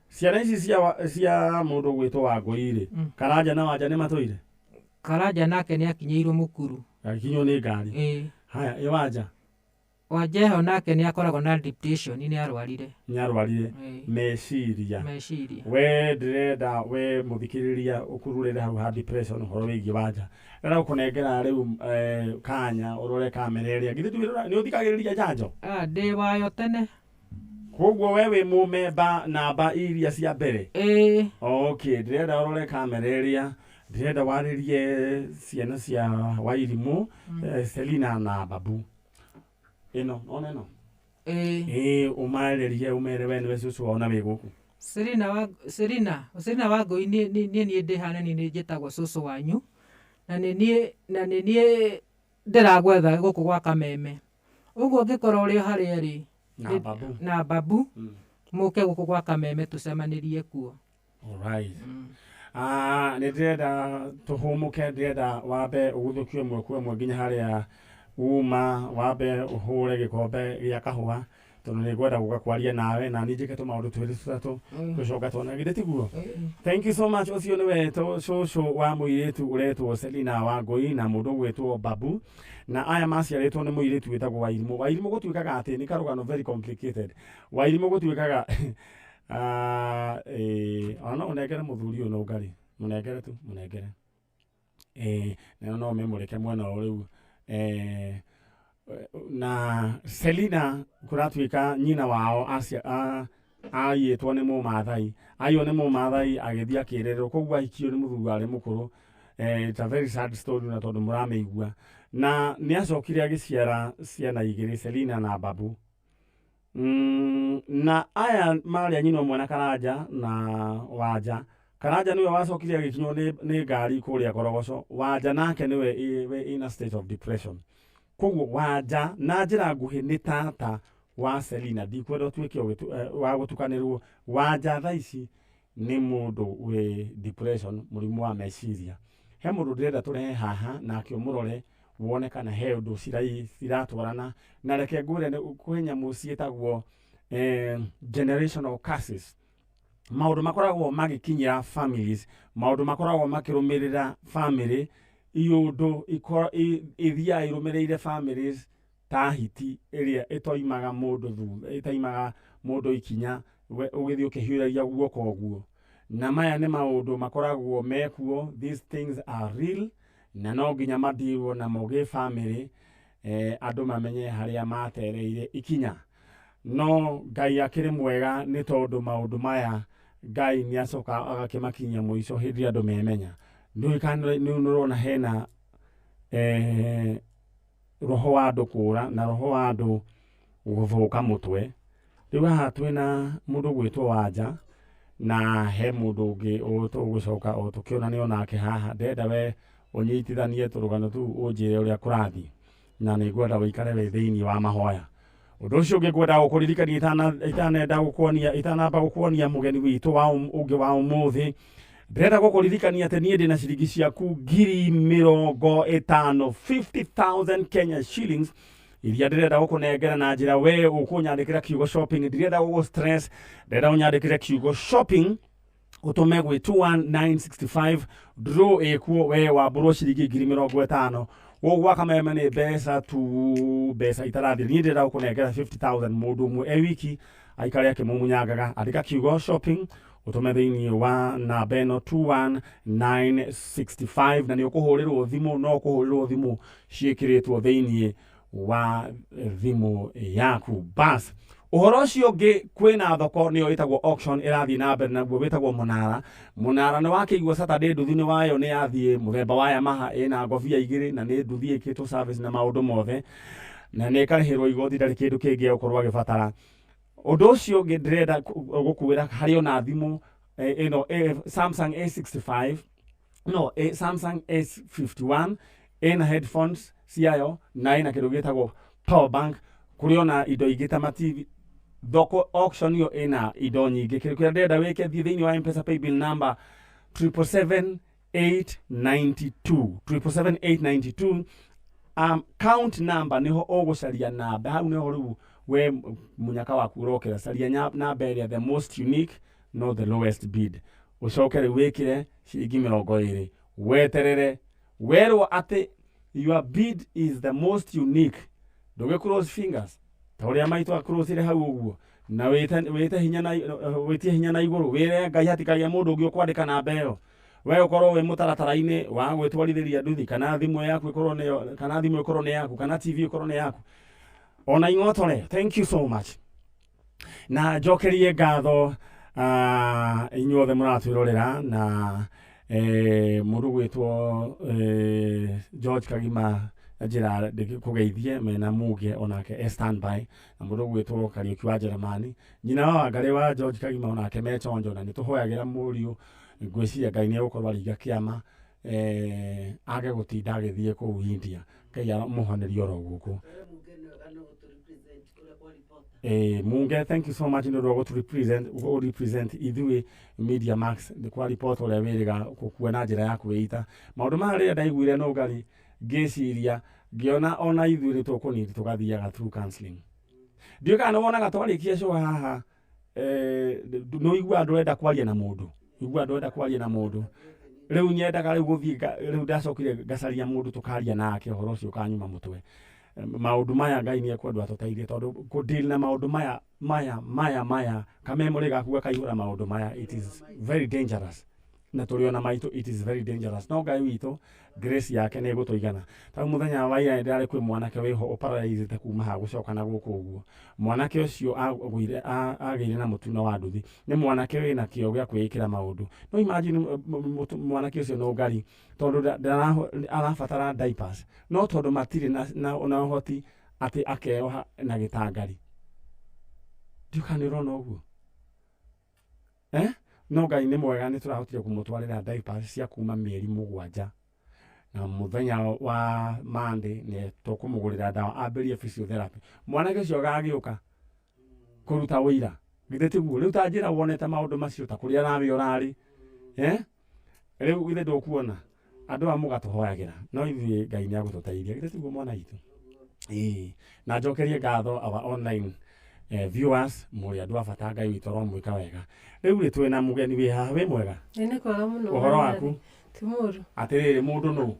Ciana ici cia mũndũ ũgwĩtwo Wangũi rĩ, Karanja na Wanja nĩ matũire? Karanja nake nĩ akinyĩirwo mũkuru. Akinywo nĩ ngari. Ĩĩ. Haya, ĩ Wanja? Wanja ĩho nake nĩ akoragwo na depression, nĩ arwarire. Nĩ arwarire. Ĩĩ. Meciria. Meciria. We ndĩrenda we mũthikĩrĩria ũkururĩre hau ha depression ũhoro wĩgiĩ Wanja. Ndĩrenda gũkũnengera rĩu kanya ũrore kamera ĩrĩa. Githĩ nĩ ũthikagĩrĩria njanjo? Ndĩ wayo tene. Koguo we wĩ mũmemba namba iria cia mbere? Ĩĩ. Okay, ndĩrenda ũrore kamera ĩrĩa. Ndĩrenda warĩrie ciana cia Wairimũ, Selina na Babu. Ĩno, ona ĩno? Ĩĩ. Ĩĩ, ũmarĩrie ũmere we nĩwe cũcũ wao na wĩ gũkũ. Selina wa Selina, Selina Wangũi nĩ niĩ ndĩ haha na nĩ njĩtagwo cũcũ wanyu. Na nĩ niĩ ndĩragwetha gũkũ gwa Kameme. Ũguo ũngĩkorwo ũrĩ o harĩa rĩ, Na Babu. Na Babu, mũke gũkũ gwa Kameme tũcemanĩrie kuo. Alright. Nĩ ndĩrenda tũhũmũke, ndĩrenda wambe ũguthũkie ĩmwe kwa ĩmwe nginya harĩa uma, wambe ũhũre gĩkombe gĩa kahũa, tondũ nĩ ngwenda gũka kwaria nawe na niĩ njĩke tũmaũndũ twĩrĩ tũtatũ, tũcoka tuone, githĩ tiguo? Thank you so much. Ũcio nĩwe cũcũ wa mũirĩtu ũretwo Selina Wangũi na mũndũ ũgwĩtwo Babu, na aya maciarĩtwo nĩ mũirĩtu wĩtagwo Wairimũ. Wairimũ gũtuĩkaga atĩ nĩ karũgano very complicated. Wairimũ gũtuĩkaga ona no ũnengere mũthuri ũyũ nũngarĩ, mũnengere tu, mũnengere. Na no ũmĩmũrĩke mwena ũyũ rĩu. Na Selina kũratuĩka nyina wao aiyĩtwo nĩ Mũmathai, aiywo nĩ Mũmathai agĩthiĩ akĩrererwo, koguo ahikio nĩ mũthuri warĩ mũkũrũ. It's a very sad story na tondũ mũramĩigua. Na nĩ acokire agĩciara ciana igĩrĩ, Selina na Babu. Na aya marĩ a nyina ũmwe na Karanja na Wanja. Karanja nĩwe wacokire agĩkinywo nĩ ngari kũrĩa Korogoco. Wanja nake nĩwe we in a state of depression. Koguo Wanja na njĩra nguhĩ nĩ tata wa Selina, ndikwenda ũtuĩke wa gũtukanĩrwo. Wanja thaa ici nĩ mũndũ wĩ depression, mũrimũ wa meciria. He mũndũ ndĩrenda tũrehe haha nake ũmũrore wone kana he ũndũ ciratwarana. Na reke ngwĩre kwĩ nyamũ ciĩtagwo generational curses. Maũndũ makoragwo magĩkinyĩra families, maũndũ makoragwo makĩrũmĩrĩra family, iũndũ ithiaga irũmĩrĩire families ta hiti ĩrĩa ĩtoimaga mũndũ thutha, ĩtaimaga mũndũ ikinya, we ũgĩthiĩ ũkĩhiũragia guoko ũguo. Na maya nĩ maũndũ makoragwo mekuo, these things are real, na no nginya madirwo namo gĩ family, andũ mamenye harĩa matereire ikinya. No Ngai akĩrĩ mwega nĩ tondũ maũndũ maya Ngai nĩ acoka agakĩmakinyia mũico hĩndĩ ĩrĩa andũ memenya. Nĩũĩ kana nĩ ũrona hena roho wa andũ kũra na roho wa andũ gũthũka mũtwe. Rĩu haha twĩna mũndũ ũgwĩtwo Wanja, Na he mũndũ ũngĩ tũgũcoka o tũkĩonane onake haha. Ndĩrenda we ũnyitithanie tũrũgano tũu, ũnjĩre ũrĩa kũrathiĩ, na nĩ ngwenda ũikare wĩ thĩinĩ wa mahoya. Ũndũ ũcio ũngĩ ngwenda gũkũririkania itanenda gũkuonia, itanamba gũkuonia mũgeni witũ wa ũngĩ wa ũmũthĩ, ndĩrenda gũkũririkania atĩ niĩ ndĩna ciringi ciaku 50,000, 50,000 Kenya shillings, iria ndĩrenda gũkũnengera na njĩra we ũkũnyandĩkĩra kiugo shopping. Ndirenda gũgũ stress, ndĩrenda ũnyandĩkĩre kiugo shopping ũtũme gwĩ 21965. Draw ĩkuo, we wambũrwo ciringi 50,000. Gũkũ gwa Kameme nĩ mbeca tu, mbeca itarathira. Niĩ ndĩrenda gũkũnengera 50,000, mũndũ ũmwe e wiki aikare akĩmumunyangaga. Andĩka kiugo shopping ũtũme thĩinĩ wa namba ĩno 21965, na nĩ ũkũhũrĩrwo thimũ, no ũkũhũrĩrwo thimũ ciĩkĩrĩtwo thĩinĩ wa thimũ yaku. Bas, ũhoro ũcio ũngĩ, kwĩna thoko nĩyo ĩtagwo auction ĩrathiĩ na mbere, naguo wĩtagwo Mũnara. Mũnara nĩ wakĩigua Saturday nduthi nĩ wayo nĩ yathiĩ, mũthemba wa Yamaha, ĩna ngobia igĩrĩ, na nĩ nduthi ĩkĩtwo service na maũndũ mothe, na nĩ ĩkarĩhĩrwo igoti, ndarĩ kĩndũ kĩngĩ egũkorwo agĩbatara. Ũndũ ũcio ũngĩ ndĩrenda gũkwĩra, harĩ ona thimũ ĩno Samsung A65, no Samsung S51, ĩna headphones ciayo na ĩna kĩndũ gĩtagwo power bank. Kũrĩ ona indo ingĩ ta ma TV. Thoko auction ĩyo ĩna indo nyingĩ. Kĩndũ kĩrĩa ndĩrenda wĩke, thiĩ thĩinĩ wa M-Pesa paybill number 777892, 777892, count number niho ũgũcaria namba hau, niho rĩu we mũnyaka waku ũrokĩra. Caria namba ĩrĩa the most unique, not the lowest bid. Ũcoke rĩu wĩkĩre ciringi 20, weterere werwo atĩ your bid is the most unique. Ndũgĩ cross fingers ta ũrĩa maitũ acrossire hau ũguo, na wĩte hinya na wĩtie hinya na igũrũ, wĩre Ngai hatikagĩa mũndũ ũngĩ ũkwandĩka namba ĩyo. We ũkorwo wĩ mũtaratara-inĩ wa gwĩtwarithĩria nduthi, kana thimũ yaku ĩkorwo nĩyo, kana thimũ ĩkorwo nĩ yaku, kana TV ĩkorwo nĩ yaku, ona ing'otore. Thank you so much, na njokerie ngatho inyuothe mũratwĩrorera, na mũndũ gwĩtwo George Kagima, njĩra ndĩkũgeithie mena Muge, onake e standby, na mũndũ gwĩtwo Kariũki wa Jeremani, nyina wa Wangarĩ wa George Kagima, onake me chonjo, na nĩ tũhoyagĩra mũriũ. Ngwĩciria Ngai nĩ egũkorwo aringa kĩama, age gũtinda agĩthiĩ kũu India. Ngai amũhonerie oro gũkũ. Munge, thank you so much nĩ ũndũ wa gũtũ represent, gũ represent ithuĩ Media Max nĩ kwa report ũrĩa wĩrĩga gũkua na njĩra ya kwĩita maũndũ maya. Rĩrĩa ndaiguire nũngari, ngĩciria, ngĩona ona ithuĩ nĩ tũkũnidi tũgathiaga through counseling. Ndiũĩ kana nĩ wonaga twarĩkia show haha, nĩ ũiguaga ndũrenda kwaria na mũndũ, ũiguaga ndũrenda kwaria na mũndũ. Rĩu nyendaga rĩu gũthiĩ rĩu ndacokire ngacaria mũndũ tũkaria nake, ũhoro ũcio ũkanyuma mũtwe. Maũndũ maya Ngai nĩ ekwendwo atũteithie, tondũ kũ deal na maũndũ maya maya maya maya, kamemorĩ gaku gakaihũra maũndũ maya, it is very dangerous, na tũrĩ ona maitũ, it is very dangerous. No Ngai witũ, grace yake nĩ ĩgũtũigana. Ta rĩu mũthenya wa ira ndĩrarĩ kwĩ mwanake wĩho ũparalyzĩte kuma haha gũcoka na gũkũ ũguo. Mwanake ũcio agũire, agĩire na mũtino wa nduthi. Nĩ mwanake wĩna kĩo gĩa kwĩĩkĩra maũndũ. No imagine, mwanake ũcio no ngari, tondũ arabatara diapers, no tondũ matirĩ na ũhoti atĩ akeoha na gĩtangari. Ndiũĩ kana nĩ ũrona ũguo, eh? No Ngai nĩ mwega, nĩ tũrahotire kũmũtwarĩra diapers cia kuma mĩeri 7, na mũthenya wa Monday nĩ tũkũmũgũrĩra ndawa ambĩrie physiotherapy. Mwanake ũcio agagĩũka kũruta ũira, githĩ tiguo? Rĩu ta njĩra wonete maũndũ macio ta kũrĩa nawe ũrarĩ, eh? Rĩu githĩ ndũkuona andũ aya mũgatũhoyagĩra, no ithuĩ Ngai nĩ agũtũteithia, githĩ tiguo, mwana witũ? Ĩĩ, na njokerie ngatho our online viewers, mũrĩ andũ a bata. Ngai witũ aromwĩka wega. Rĩu rĩ, twĩna mũgeni wĩ haha. Wĩ mwega? Ĩ, nĩ kwega mũno. Ũhoro Manyarĩ. waku? Ti mũru. Atĩrĩrĩ, mũndũ nũ?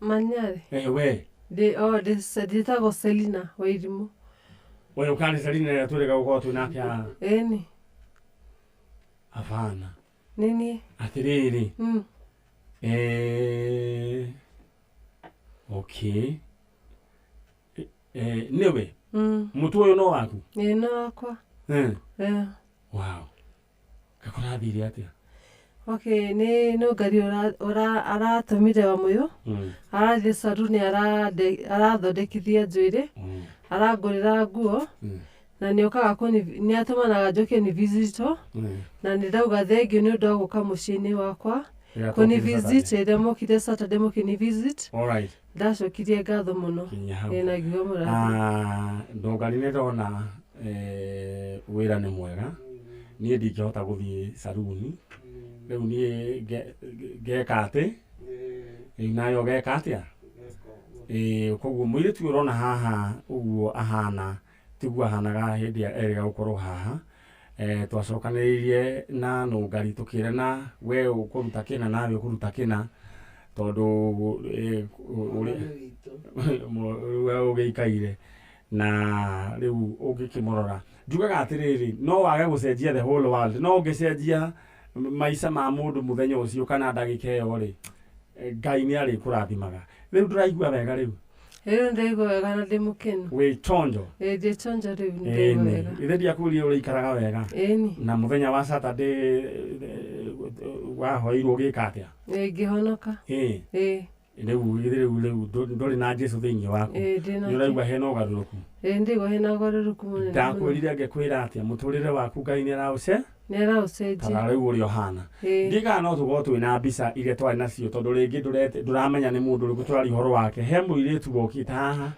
Manyarĩ. We. Ndĩ o ndĩtagwo Selina Wairimũ. Ũyũ karĩ Selina ĩrĩa twĩrĩga gũkorwo twĩ nake haha? Ĩni. Hapana. Nĩ niĩ. Atĩrĩrĩ, okay, nĩwe? Mũtwe ũyũ no waku? Ĩ, no wakwa. Wow, gakũrathire atĩa? Okay, nĩ no ngari aratũmire wa mũyũ. Arathiĩ saruni, arathondekithia njuĩrĩ. Arangũrĩra nguo. Na nĩ okaga nĩ atũmanaga njoke ni visito na nĩ ndauga thengiũ nĩ ũndũ wa gũka mũciĩ-inĩ wakwa Rĩrĩa kũni twokire visit Saturday. ĩrĩa mokire Saturday mũkĩni visit. Alright. Ndacokirie ngatho mũno. Kinya hau. Ĩ, na ngiuga mũrathime. Ah, ndũngari nĩ ndona wĩra nĩ mwega. Niĩ ndingĩhota gũthiĩ saruni rĩu. Niĩ ngeka atĩ rĩu nawe ũgeka atĩa? Ĩĩ, koguo mũirĩtu ũyũ ũrona haha ũguo ahana tiguo ahanaga hĩndĩ ĩrĩa erĩga gũkorwo haha. Twacokanĩrĩirie na nũngari tũkĩrana we ũkũruta kĩna nawe ũkũruta kĩna tondũ ũrĩa we ũgĩikaire na rĩu ũngĩkĩmũrora njugaga atĩrĩrĩ, no wage gũcenjia the whole world, no ũngĩcenjia maica ma mũndũ mũthenya ũcio kana ndagĩka ĩyo rĩ, Ngai nĩ arĩkũrathimaga. Rĩu ndũraigua wega rĩu? Rĩu ndaigua wega na ndĩ mũkenu. Wĩ chonjo? Ĩ, ndĩ chonjo rĩu, nĩ ndaigua Ĩni. wega. Ithe ndiakwĩrire ũrĩikaraga wega? Ĩni. Na mũthenya wa Saturday wahoirwo ũgĩka atĩa? Ĩ, ngĩhonoka. Ĩ. Ĩ. Rĩu ndũrĩ na Jesu thĩinĩ waku? Ĩ, ndĩ Nĩ nake. ũraigua hena ũgarũrũku? Ĩ, ndĩgua hena ũgarũrũku mũnene mũno. Ndakwĩrire ngĩkwĩra atĩa? Mũtũrĩre waku Ngai nĩ araũce Nĩ araũcenjia. Tara rĩu ũrĩa ũhana. Ndiĩ no tũkorwo twĩna mbica iria twarĩ nacio tondũ rĩngĩ ndũramenya nĩ mũndũ ũrĩkũ tũraria ũhoro wake. He mũirĩtu wokĩte haha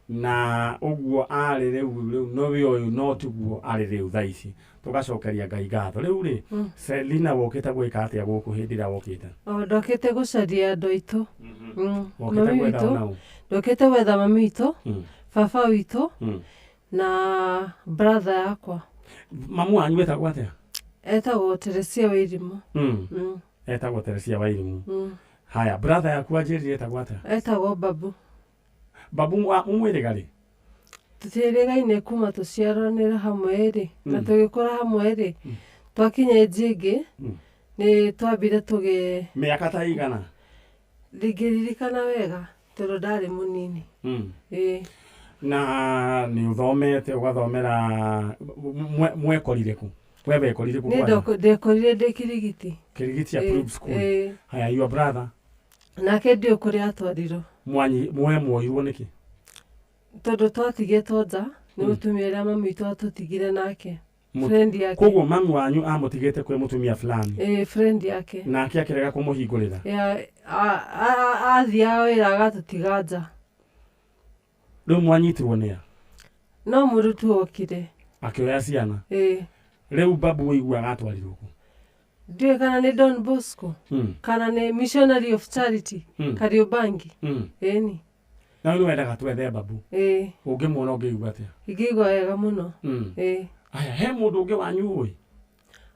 na ũguo arĩ rĩu nowe ũyũ, no tiguo arĩ rĩu thaa ici. Tũgacokeria Ngai ngatho. Rĩu rĩ, Selina, wokĩte gwĩka atĩa gũkũ hĩndĩ ĩrĩa wokĩte? O, ndokĩte gũcaria andũ aitũ. Wokĩte Mami gwetha witũ. ũnau? Ndokĩte gwetha mami witũ, baba witũ na brother yakwa. Mamu wanyu etagwo atĩa? Etagwo Teresia Wairimũ. Etagwo Teresia Wairimũ. Haya, brother yaku anjĩrire etagwo atĩa? Etagwo Babu. Babu mũmwĩrĩga rĩ? Tũtiĩrĩgaine kuma tũciaranĩre hamwe rĩ na tũgĩkũra hamwe rĩ, twakinya age ĩngĩ nĩ twambire tũgĩ Mĩaka ta igana? Ndingĩririkana wega tondũ ndarĩ mũnini. Ĩĩ. Na nĩ ũthomete ũgathomera mwekorire kũ? We wekorire kũ Niĩ kwanja? Ndekorire ndĩ Kirigiti. Kirigiti Ĩĩ, approved school? Ĩĩ. Haya, your brother? Nake ndiũĩ kũrĩa atwarirwo. Mwanyi mwe muoirwo nĩkĩ? Tondũ twatigĩtwo nja nĩ mũtumia ũrĩa mami witũ atũtigire nake. Friend yake. Koguo mami wanyu amũtigĩte kwĩ mũtumia fulani? Ĩĩ, friend yake. Nake akĩrega kũmũhingũrĩra? Ya, athiaga wĩra agatũtiga nja. Rĩu mwanyitirwo nĩa? No mũndũ tu okire. Akĩoya ciana? Ĩĩ. Rĩu babu ũiguaga atwarirwo kũ? Ndiũĩ kana nĩ Don Bosco kana nĩ Missionary of Charity Kariobangi. Ĩni. Na rĩu wendaga twethe babu? Ĩĩ. Ũngĩmuona ũngĩigua atĩa? Ingĩigua wega mũno. Ĩĩ. Aya, he mũndũ ũngĩ wanyu ũĩ?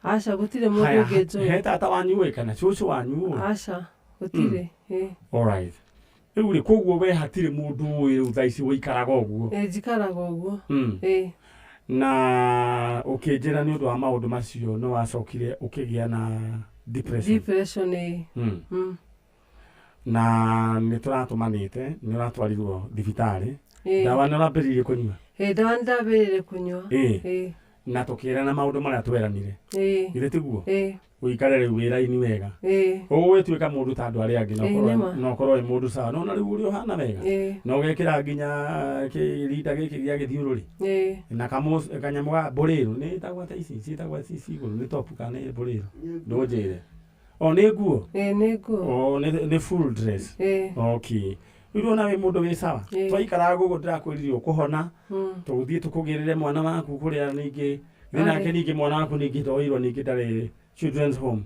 Aca, gũtirĩ mũndũ Haya, ũngĩ njũĩ. he tata wanyu ũĩ kana cũcũ wanyu ũĩ? Aca, gũtirĩ. Ĩĩ. Alright. Rĩu rĩ, koguo we hatirĩ mũndũ ũĩ rĩu thaa ici ũikaraga ũguo? Ĩĩ, njikaraga ũguo. Ĩĩ. Na ũkĩnjĩra nĩ ũndũ wa maũndũ macio nĩ wacokire ũkĩgĩa na depression. Depression, ĩĩ. Na nĩ tũratũmanĩte nĩ ũratwarirwo thibitarĩ. Ĩĩ. Ndawa nĩ ũrambĩrĩirie kũnyua? Ĩĩ, ndawa nĩ ndambĩrĩirie kũnyua. Ĩĩ. Ĩĩ. Na tũkĩrana maũndũ marĩa tweranire. Ĩĩ. Githĩ tiguo? Ĩĩ. Ũikare rĩu wĩra-inĩ wega. Ĩĩ. Ũgũgĩtuĩka mũndũ ta andũ arĩa angĩ na Ĩĩ, nĩma. na ũkorwo wĩ mũndũ sawa. No na rĩu ũrĩa ũhana wega. Ĩĩ. Na ũgekĩra nginya kĩrinda gĩkĩ gĩa gĩthiũrũrĩ. Ĩĩ. Na kanyamũ ga mbũrĩrũ nĩ ĩtagwo atĩa ici ciĩtagwo ici cigũrũ nĩ top kana nĩ mbũrĩrũ? Ndũnjĩre. O nĩ nguo? Ĩĩ, nĩ nguo. O nĩ full dress. Ĩĩ. Okay. Rĩu ndona wĩ mũndũ wĩ sawa. Ĩĩ. Twaikaraga gũkũ ndĩrakwĩrire ũkũhona. Tũgũthiĩ tũkũgĩrĩre mwana waku kũrĩa ningĩ. Nĩ nake Arĩ. ningĩ mwana waku ningĩ ndoirwo ningĩ ndarĩ children's home.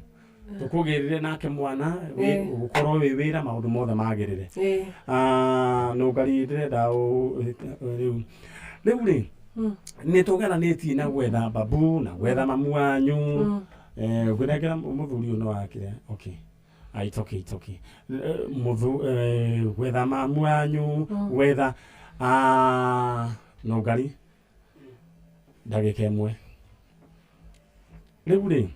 Tũkũgĩrĩre nake mwana ũkorwo wĩ wĩra maũndũ mothe magĩrĩre. Ĩĩ. Ah, nũngari ndĩrenda rĩu rĩu rĩ nĩ tũgeranĩtie na gwetha babu na gwetha mamu wanyu. Ngwĩnengera mũthuri ũyũ nĩ wakĩrĩa. Okay. Ah, it's okay, it's okay. Gwetha mamu wanyu, gwetha nũngari ndagĩka ĩmwe rĩu rĩ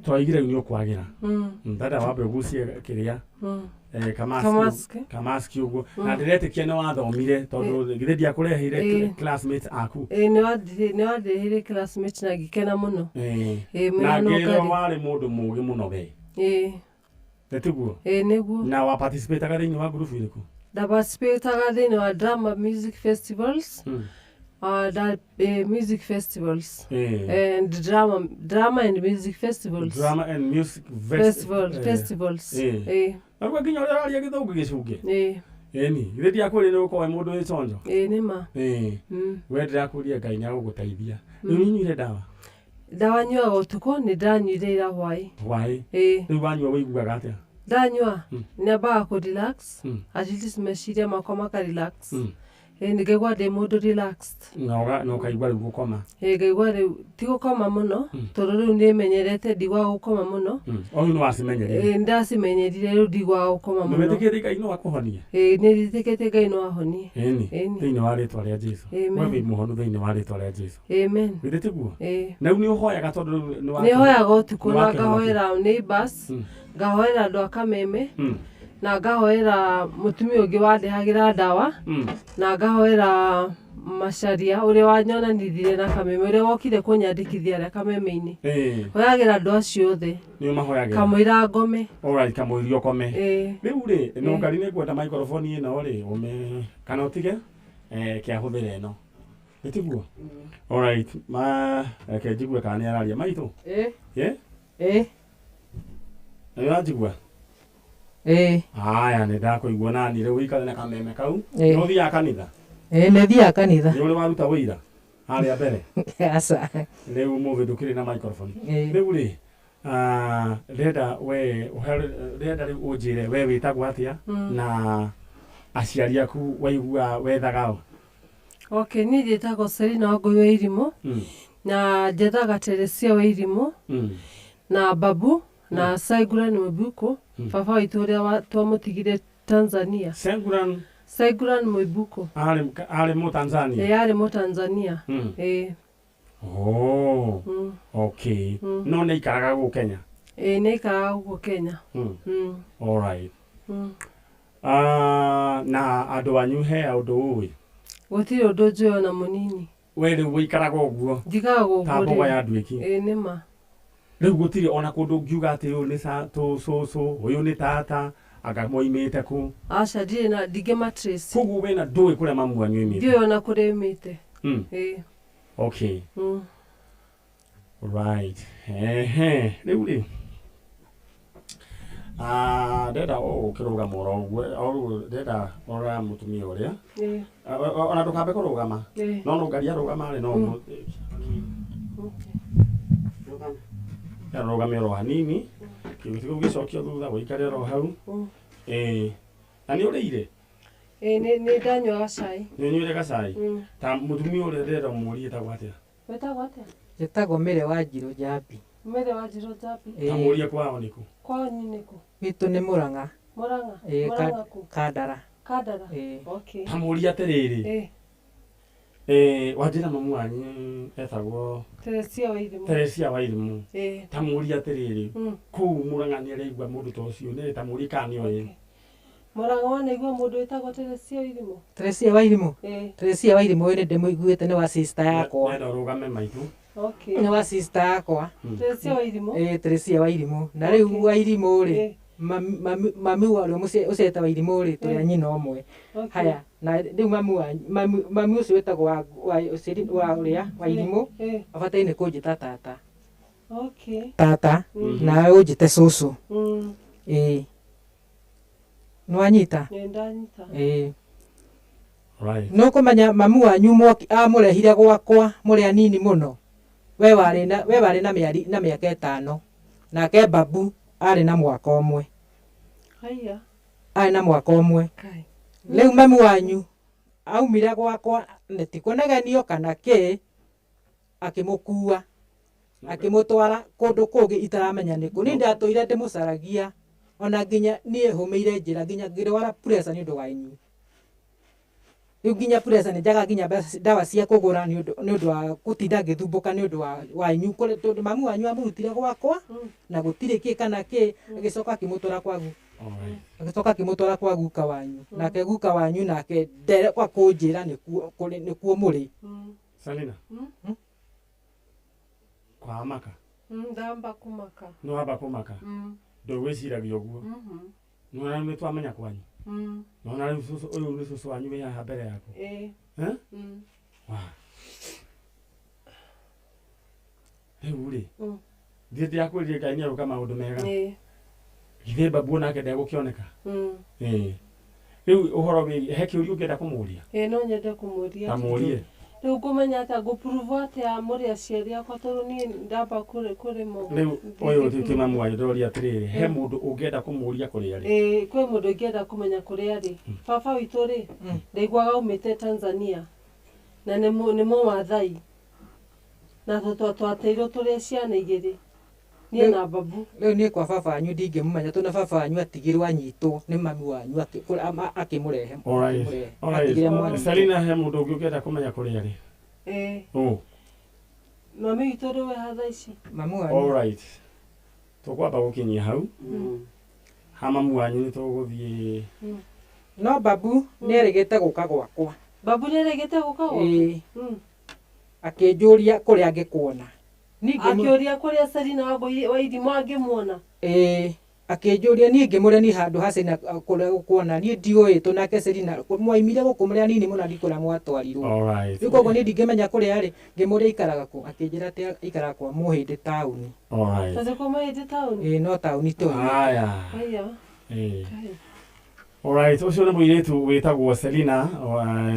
twaigire rĩu nĩ ũkwagĩra. Ndenda wambe ũgucie kĩrĩa Kamaski. Kamaski ũguo na ndĩretĩkia nĩ wathomire tondũ githĩ ndiakũreheire classmates aku? Ĩĩ, nĩ wandeheire classmate na ngĩkena mũno. Ĩĩ, Na mwĩna ngĩrwo nũngari. warĩ mũndũ mũũgĩ mũno we. Ĩĩ. Nĩ tiguo? Ĩĩ, nĩguo. Na wa participataga thĩinĩ wa ngurubu ĩrĩkũ? Ndaparticipataga thĩinĩ wa drama music festivals. Music festivals Ĩĩ. And drama and music festivals. Drama and music Festival, eh. festivals. Ĩĩ. Ĩĩ. Na rĩu nginya ũrĩa ũraria gĩthũngũ gĩcunge. Ĩĩ. Ĩni githĩ ndiakwĩrire nĩ ũgũkorwo wĩ mũndũ wĩ conjo? Ĩĩ, nĩ ma. Ĩĩ. We ndĩrakwĩrire Ngai nĩ agũgũteithia. Rĩu nĩ ũnyuire ndawa? Ndawa nyuaga ũtukũ, nĩ ndanyuire ira hwaĩ. Hwaĩ? Ĩĩ. Rĩu wanyua wĩiguaga atĩa? Ndanyua nĩambaga kũ relax, at least meciria makwa maka relax. Ĩĩ, nĩngaigua ndĩ mũndũ relaxed. Na ũkaigua rĩu gũkoma? Ĩĩ, ngaigua rĩu ti gũkoma mũno, tondũ rĩu nĩmenyerete ndiguaga gũkoma mũno. O rĩu nĩwacimenyerire? Ĩĩ, nĩndacimenyerire, rĩu ndiguaga gũkoma Nĩ mũno. wĩtĩkĩtie Ngai no akũhonie? Ĩĩ, nĩnjĩtĩkĩtie Ngai no ahonie. Ĩni. Ĩni. Thĩinĩ wa rĩtwa rĩa Jesu. Amen. We wĩ mũhonu thĩinĩ wa rĩtwa rĩa Jesu. Amen. Githĩ tiguo? Ĩĩ. Na rĩu nĩ ũhoyaga tondũ rĩu nĩ Nĩhoyaga ũtukũ nĩ na wakĩhonokio. ngahoera neighbors, ngahoera andũ a Kameme, na ngahoera mũtumia ũngĩ wandehagĩra ndawa, na ngahoera Macharia ũrĩa wanyonanithirie na Kameme, ũrĩa wokire kũnyandĩkithia arĩa Kameme-inĩ. Ĩĩ. Hoyagĩra andũ acio othe. Nĩ ũmahoyagĩra? Kamũira ngome. Alright, kamũira ũkome. Ĩĩ. Rĩu rĩ, no ngari nĩ ngwenda microphone ĩno rĩ, ũme kana ũtige ke ahũthĩre ĩno. Nĩ tiguo? Alright, ma reke njigue kana nĩ araria. Maitũ? Ĩĩ. Ĩ? Ĩĩ. Nĩ ũranjigua? Ĩĩ. Haya, nĩ ndakũigua nani rĩu ũikare na kameme kau. Ĩĩ. Nĩ ũthiaga kanitha? Ĩĩ, nĩ thiaga kanitha. Nĩ ũrĩ waruta wĩira harĩa mbere? Aca. Rĩu ũmũthĩ ndũkĩrĩ na microphone. Ĩĩ. Rĩu rĩ, ndĩrenda we ndĩrenda rĩu ũnjĩre we wĩtagwo atĩa na aciari aku waigua wethaga ũ? Okay, niĩ njĩtagwo Selina Wangũi wa Irimũ, na njethaga Teresia wa Irimũ, na babu na Saiguran Mwibuko, baba witũ ũrĩa twamũtigire Tanzania. Saiguran? Saiguran Mwibuko. Arĩ mũ Tanzania? Ĩĩ, arĩ mũ Tanzania. Ĩĩ. Oh. Okay. No nĩ aikaraga gũkũ Kenya? Ĩĩ, nĩ aikaraga gũkũ Kenya. All right. Na andũ anyu he ũndũ ũĩ? Gũtirĩ ũndũ njũĩ ona mũnini. We rĩu ũikaraga ũguo? Njikaraga ũguo. Ta mbogo ya nduĩki? Ĩĩ, nĩ ma. Rĩu gũtirĩ ona kũndũ ũngiuga atĩ ũyũ nĩ cũcũ, ũyũ nĩ tata, anga moimĩte kũ? Aca, ndirĩ na, ndingĩma trace. Koguo we na ndũĩ kũrĩa mamu wanyu oimĩte? Ndiũĩ ona kũrĩa oimĩte. Ĩĩ. Okay. Right. Ehe, rĩu rĩ, ndĩrenda ũkĩrũgama oro ũguo, o ndĩrenda ũrora mũtumia ũrĩa. Ĩĩ. Ona ndũkambe kũrũgama. Ĩĩ. No nũngaria rũgama rĩ, no rũgame oro hanini. Kĩgũtĩ gĩcokio thutha, ũikare oro hau. Ĩĩ. Na nĩ ũrĩire? Ĩĩ, nĩ ndanyua gacai. Nĩ ũnyuire gacai? Ta mũtumia ũrĩa ndĩrenda ũmũrie etagwo atĩa? Wĩtagwo atĩa? Njĩtagwo Mary Wanjirũ Njambi. Mary Wanjirũ Njambi. Ta mũrie kwao nĩkũ? Kwao nĩkũ? Gwitũ nĩ Mũrang'a. Mũrang'a? Ĩĩ, Mũrang'a kũ? Kandara. Kandara? Ĩĩ. Okay. Ta mũrie atĩrĩrĩ. Ĩĩ. Wanjĩra mamu wanyu etagwo Teresia wa Irimũ. Teresia wa Irimũ. Ĩĩ. Ta mũrie atĩrĩrĩ, kũu Mũrang'a nĩ araigua mũndũ ta ũcio, nĩ ta mũrie kana nĩoĩ. Mũrang'a wanaigua mũndũ wĩtagwo Teresia wa Irimũ? Teresia wa Irimũ? Ĩĩ. Teresia wa Irimũ ũyũ nĩ ndĩmũiguĩte, nĩ wa sister yakwa. Nenda ũrũgame maitũ. Okay. Nĩ wa sister yakwa. Teresia wa Irimũ? Ĩĩ, Teresia wa Irimũ. Na rĩu wa Irimũ rĩ, mami wa ũrĩa ũciarĩte wa Irimũ rĩ, tũrĩ a nyina ũmwe. Haya, na rĩu mami ũcio wĩtagwo wa ũrĩa wa Irimũ, abataire nĩ kũnjĩta tata. Okay. Tata, nawe ũnjĩte cũcũ. Ĩĩ. Nĩ wanyita? Nĩ ndanyita. Ĩĩ. Right. Nĩ ũkũmenya mamu wanyu amũrehire gwakwa mũrĩ anini mũno. We warĩ na mĩaka 5. Nake babu arĩ na mwaka ũmwe. Haiya. Arĩ na mwaka ũmwe. Kai. Rĩu mamu wanyu aumire gwakwa nĩ ti kũnegenio kana kĩ, akĩmũkua, akĩmũtwara kũndũ kũngĩ itaramenya nĩkũ. Niĩ ndatũire ndĩmũcaragia ona nginya niĩ hũmĩire njĩra nginya ngĩrwara pressure nĩ ũndũ wa inyuĩ. Rĩu nginya pressure nĩ njaga nginya ndawa cia kũgũra nĩ ũndũ wa gũtinda ngĩthumbũka nĩ ũndũ wa inyuĩ, tondũ mamu wanyu amũrutire gwakwa na gũtirĩ kĩ kana kĩ, agĩcoka akĩmũtwara kwa agĩcoka akĩmũtwara kwa guka wanyu. Nake guka wanyu nake ndere kwa kũnjĩra nĩkuo mũrĩ. Selina. Kwa maka. Ndamba kũmaka. Nĩ wamba kũmaka. Ndũgwĩciragia ũguo. Nĩwona rĩu nĩtwamenya kwanyu. Nĩwona rĩu ũyũ nĩ cũcũ wanyu wĩ haha mbere yaku. Ĩĩ. Wa. Rĩu rĩ thiĩ ndĩrakwĩrire Ngai nĩegũka maũndũ mega. Ĩĩ. Githĩ babu nake ndegũkĩoneka. Ĩĩ. Rĩu ũhoro wĩgiĩ he kĩũria ũngĩenda kũmũria? Ĩĩ no nyende kũmũria. Ta mũrie. Rĩu ngũmenya atĩa ngũprove atĩa mũrĩ aciari akwa tondũ niĩ ndamba kũrĩmwo. Rĩu ũyũ ti mamu wanyu ndĩroria atĩrĩrĩ, he mũndũ ũngĩenda kũmũria kũrĩa arĩ? Ĩĩ kwĩ mũndũ ũngĩenda kũmenya kũrĩa arĩ. Baba witũ rĩ ndaiguaga aumĩte Tanzania na nĩ Mũmathai na twateirwo tũrĩ ciana igĩrĩ niĩ na babu. Rĩu niĩ kwa baba wanyu ndingĩmũmenya tondũ baba wanyu atigirwo anyitwo nĩ mami wanyu akĩmũrehe. Alright. Selina he mũndũ ũngĩ ũngĩenda kũmenya kũrĩa arĩ? Ĩĩ. Ũ. Mami witũ rĩu wĩ haha thaa ici. Mamu wanyu. Alright. Tũkwamba gũkinyia hau. Ha mamu wanyu nĩ tũgũthiĩ. No babu nĩerĩgĩte gũka gwakwa. Babu nĩerĩgĩte gũka gwaku? Ĩĩ. Akĩnjũria kũrĩa angĩkuona. Akĩũria kũrĩa Selina wa Irimũ angĩmuona? Ĩĩ. Akĩnjũria niĩ ngĩmũria niĩ handũ ha Selina kũrĩa gũkuona niĩ ndiũĩ tũ nake Selina mwaimire gũkũ mũrĩ anini mũno ndikũrĩa mwatwarirwo. Alright. Rĩu koguo niĩ ndingĩmenya kũrĩa arĩ ngĩmũria aikaraga kũ akĩnjĩra atĩ aikaraga kwa Mũhĩndĩ taũni. Alright. Tondũ kwa Mũhĩndĩ taũni? Ĩĩ no taũni tũĩ. Aya. Aya. Ĩĩ. Alright, ũcio nĩ mũirĩtu wĩtagwo Selina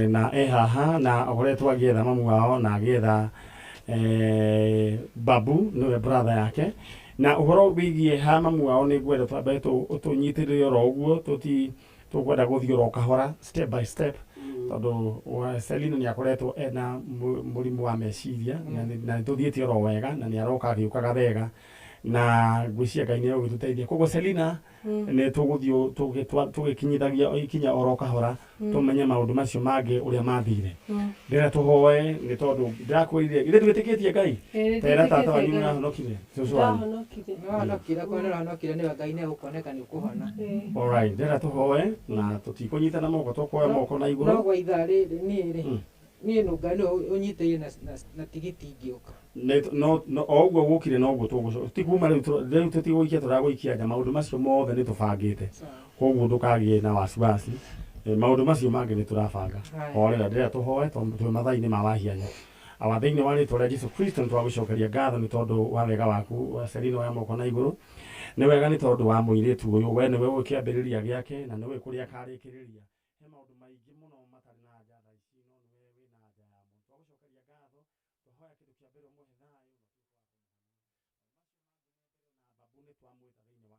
na e haha na ũkoretwo agĩetha mamu wao na agĩetha babu nĩwe brother yake na ũhoro wĩgiĩ ha mamu wao nĩ ngwenda twambe tũnyitĩrĩre oro ũguo tũkwenda gũthiĩ oro kahora step by step tondũ Selina nĩ akoretwo ena mũrimũ wa meciria na nĩ tũthiĩte oro wega na nĩ aroka agĩũkaga wega na ngwĩciria Ngai nĩ egũgĩtũteithia. Koguo Selina nĩ tũgũthiĩ tũgĩkinyithagia ikinya oro kahora tũmenye maũndũ macio mangĩ ũrĩa mathire. Ndĩrenda tũhoe nĩ tondũ ndĩrakwĩrire ithe ndwĩtĩkĩtie Ngai tera tata wanyu nĩarahonokire cũcũ wanyu. Ndahonokire. Nĩwahonokire korwo nĩũrahonokire nĩwe Ngai nĩegũkuoneka nĩũkũhona. Alright, ndĩrenda tũhoe na tũtikũnyitana moko tũkuoya moko na igũrũ. No gwa ithaa rĩrĩ niĩ rĩ niĩ nũ Ngai nĩwe ũnyitĩrĩire na tigiti ingĩũka. No o ũguo gũkire noguo tũgũcoka ti kuma rĩu tũtigũikia tũragũikia nja maũndũ macio mothe nĩ tũbangĩte koguo ndũkagĩe na wasiwasi maũndũ macio mangĩ nĩ tũrabanga. Horera ndĩrenda tũhoe twĩ mathaa-inĩ ma wahianya. Awa thĩinĩ wa rĩtwa rĩa Jesu Kristo nĩ twagũcokeria ngatho nĩ tondũ wa wega waku Selina oya moko na igũrũ. Nĩ wega nĩ tondũ wa mũirĩtu ũyũ we nĩwe ũĩ kĩambĩrĩria gĩake na nĩwe kũrĩa akarĩkĩrĩria. He maũndũ maingĩ mũno matarĩ na anja thaa ici no nĩwe wĩna anja yamo. Twagũcokeria ngatho twahoya kĩndũ kĩa mbere ũmũhe thayũ na babu nĩ twamwĩta thĩinĩ wa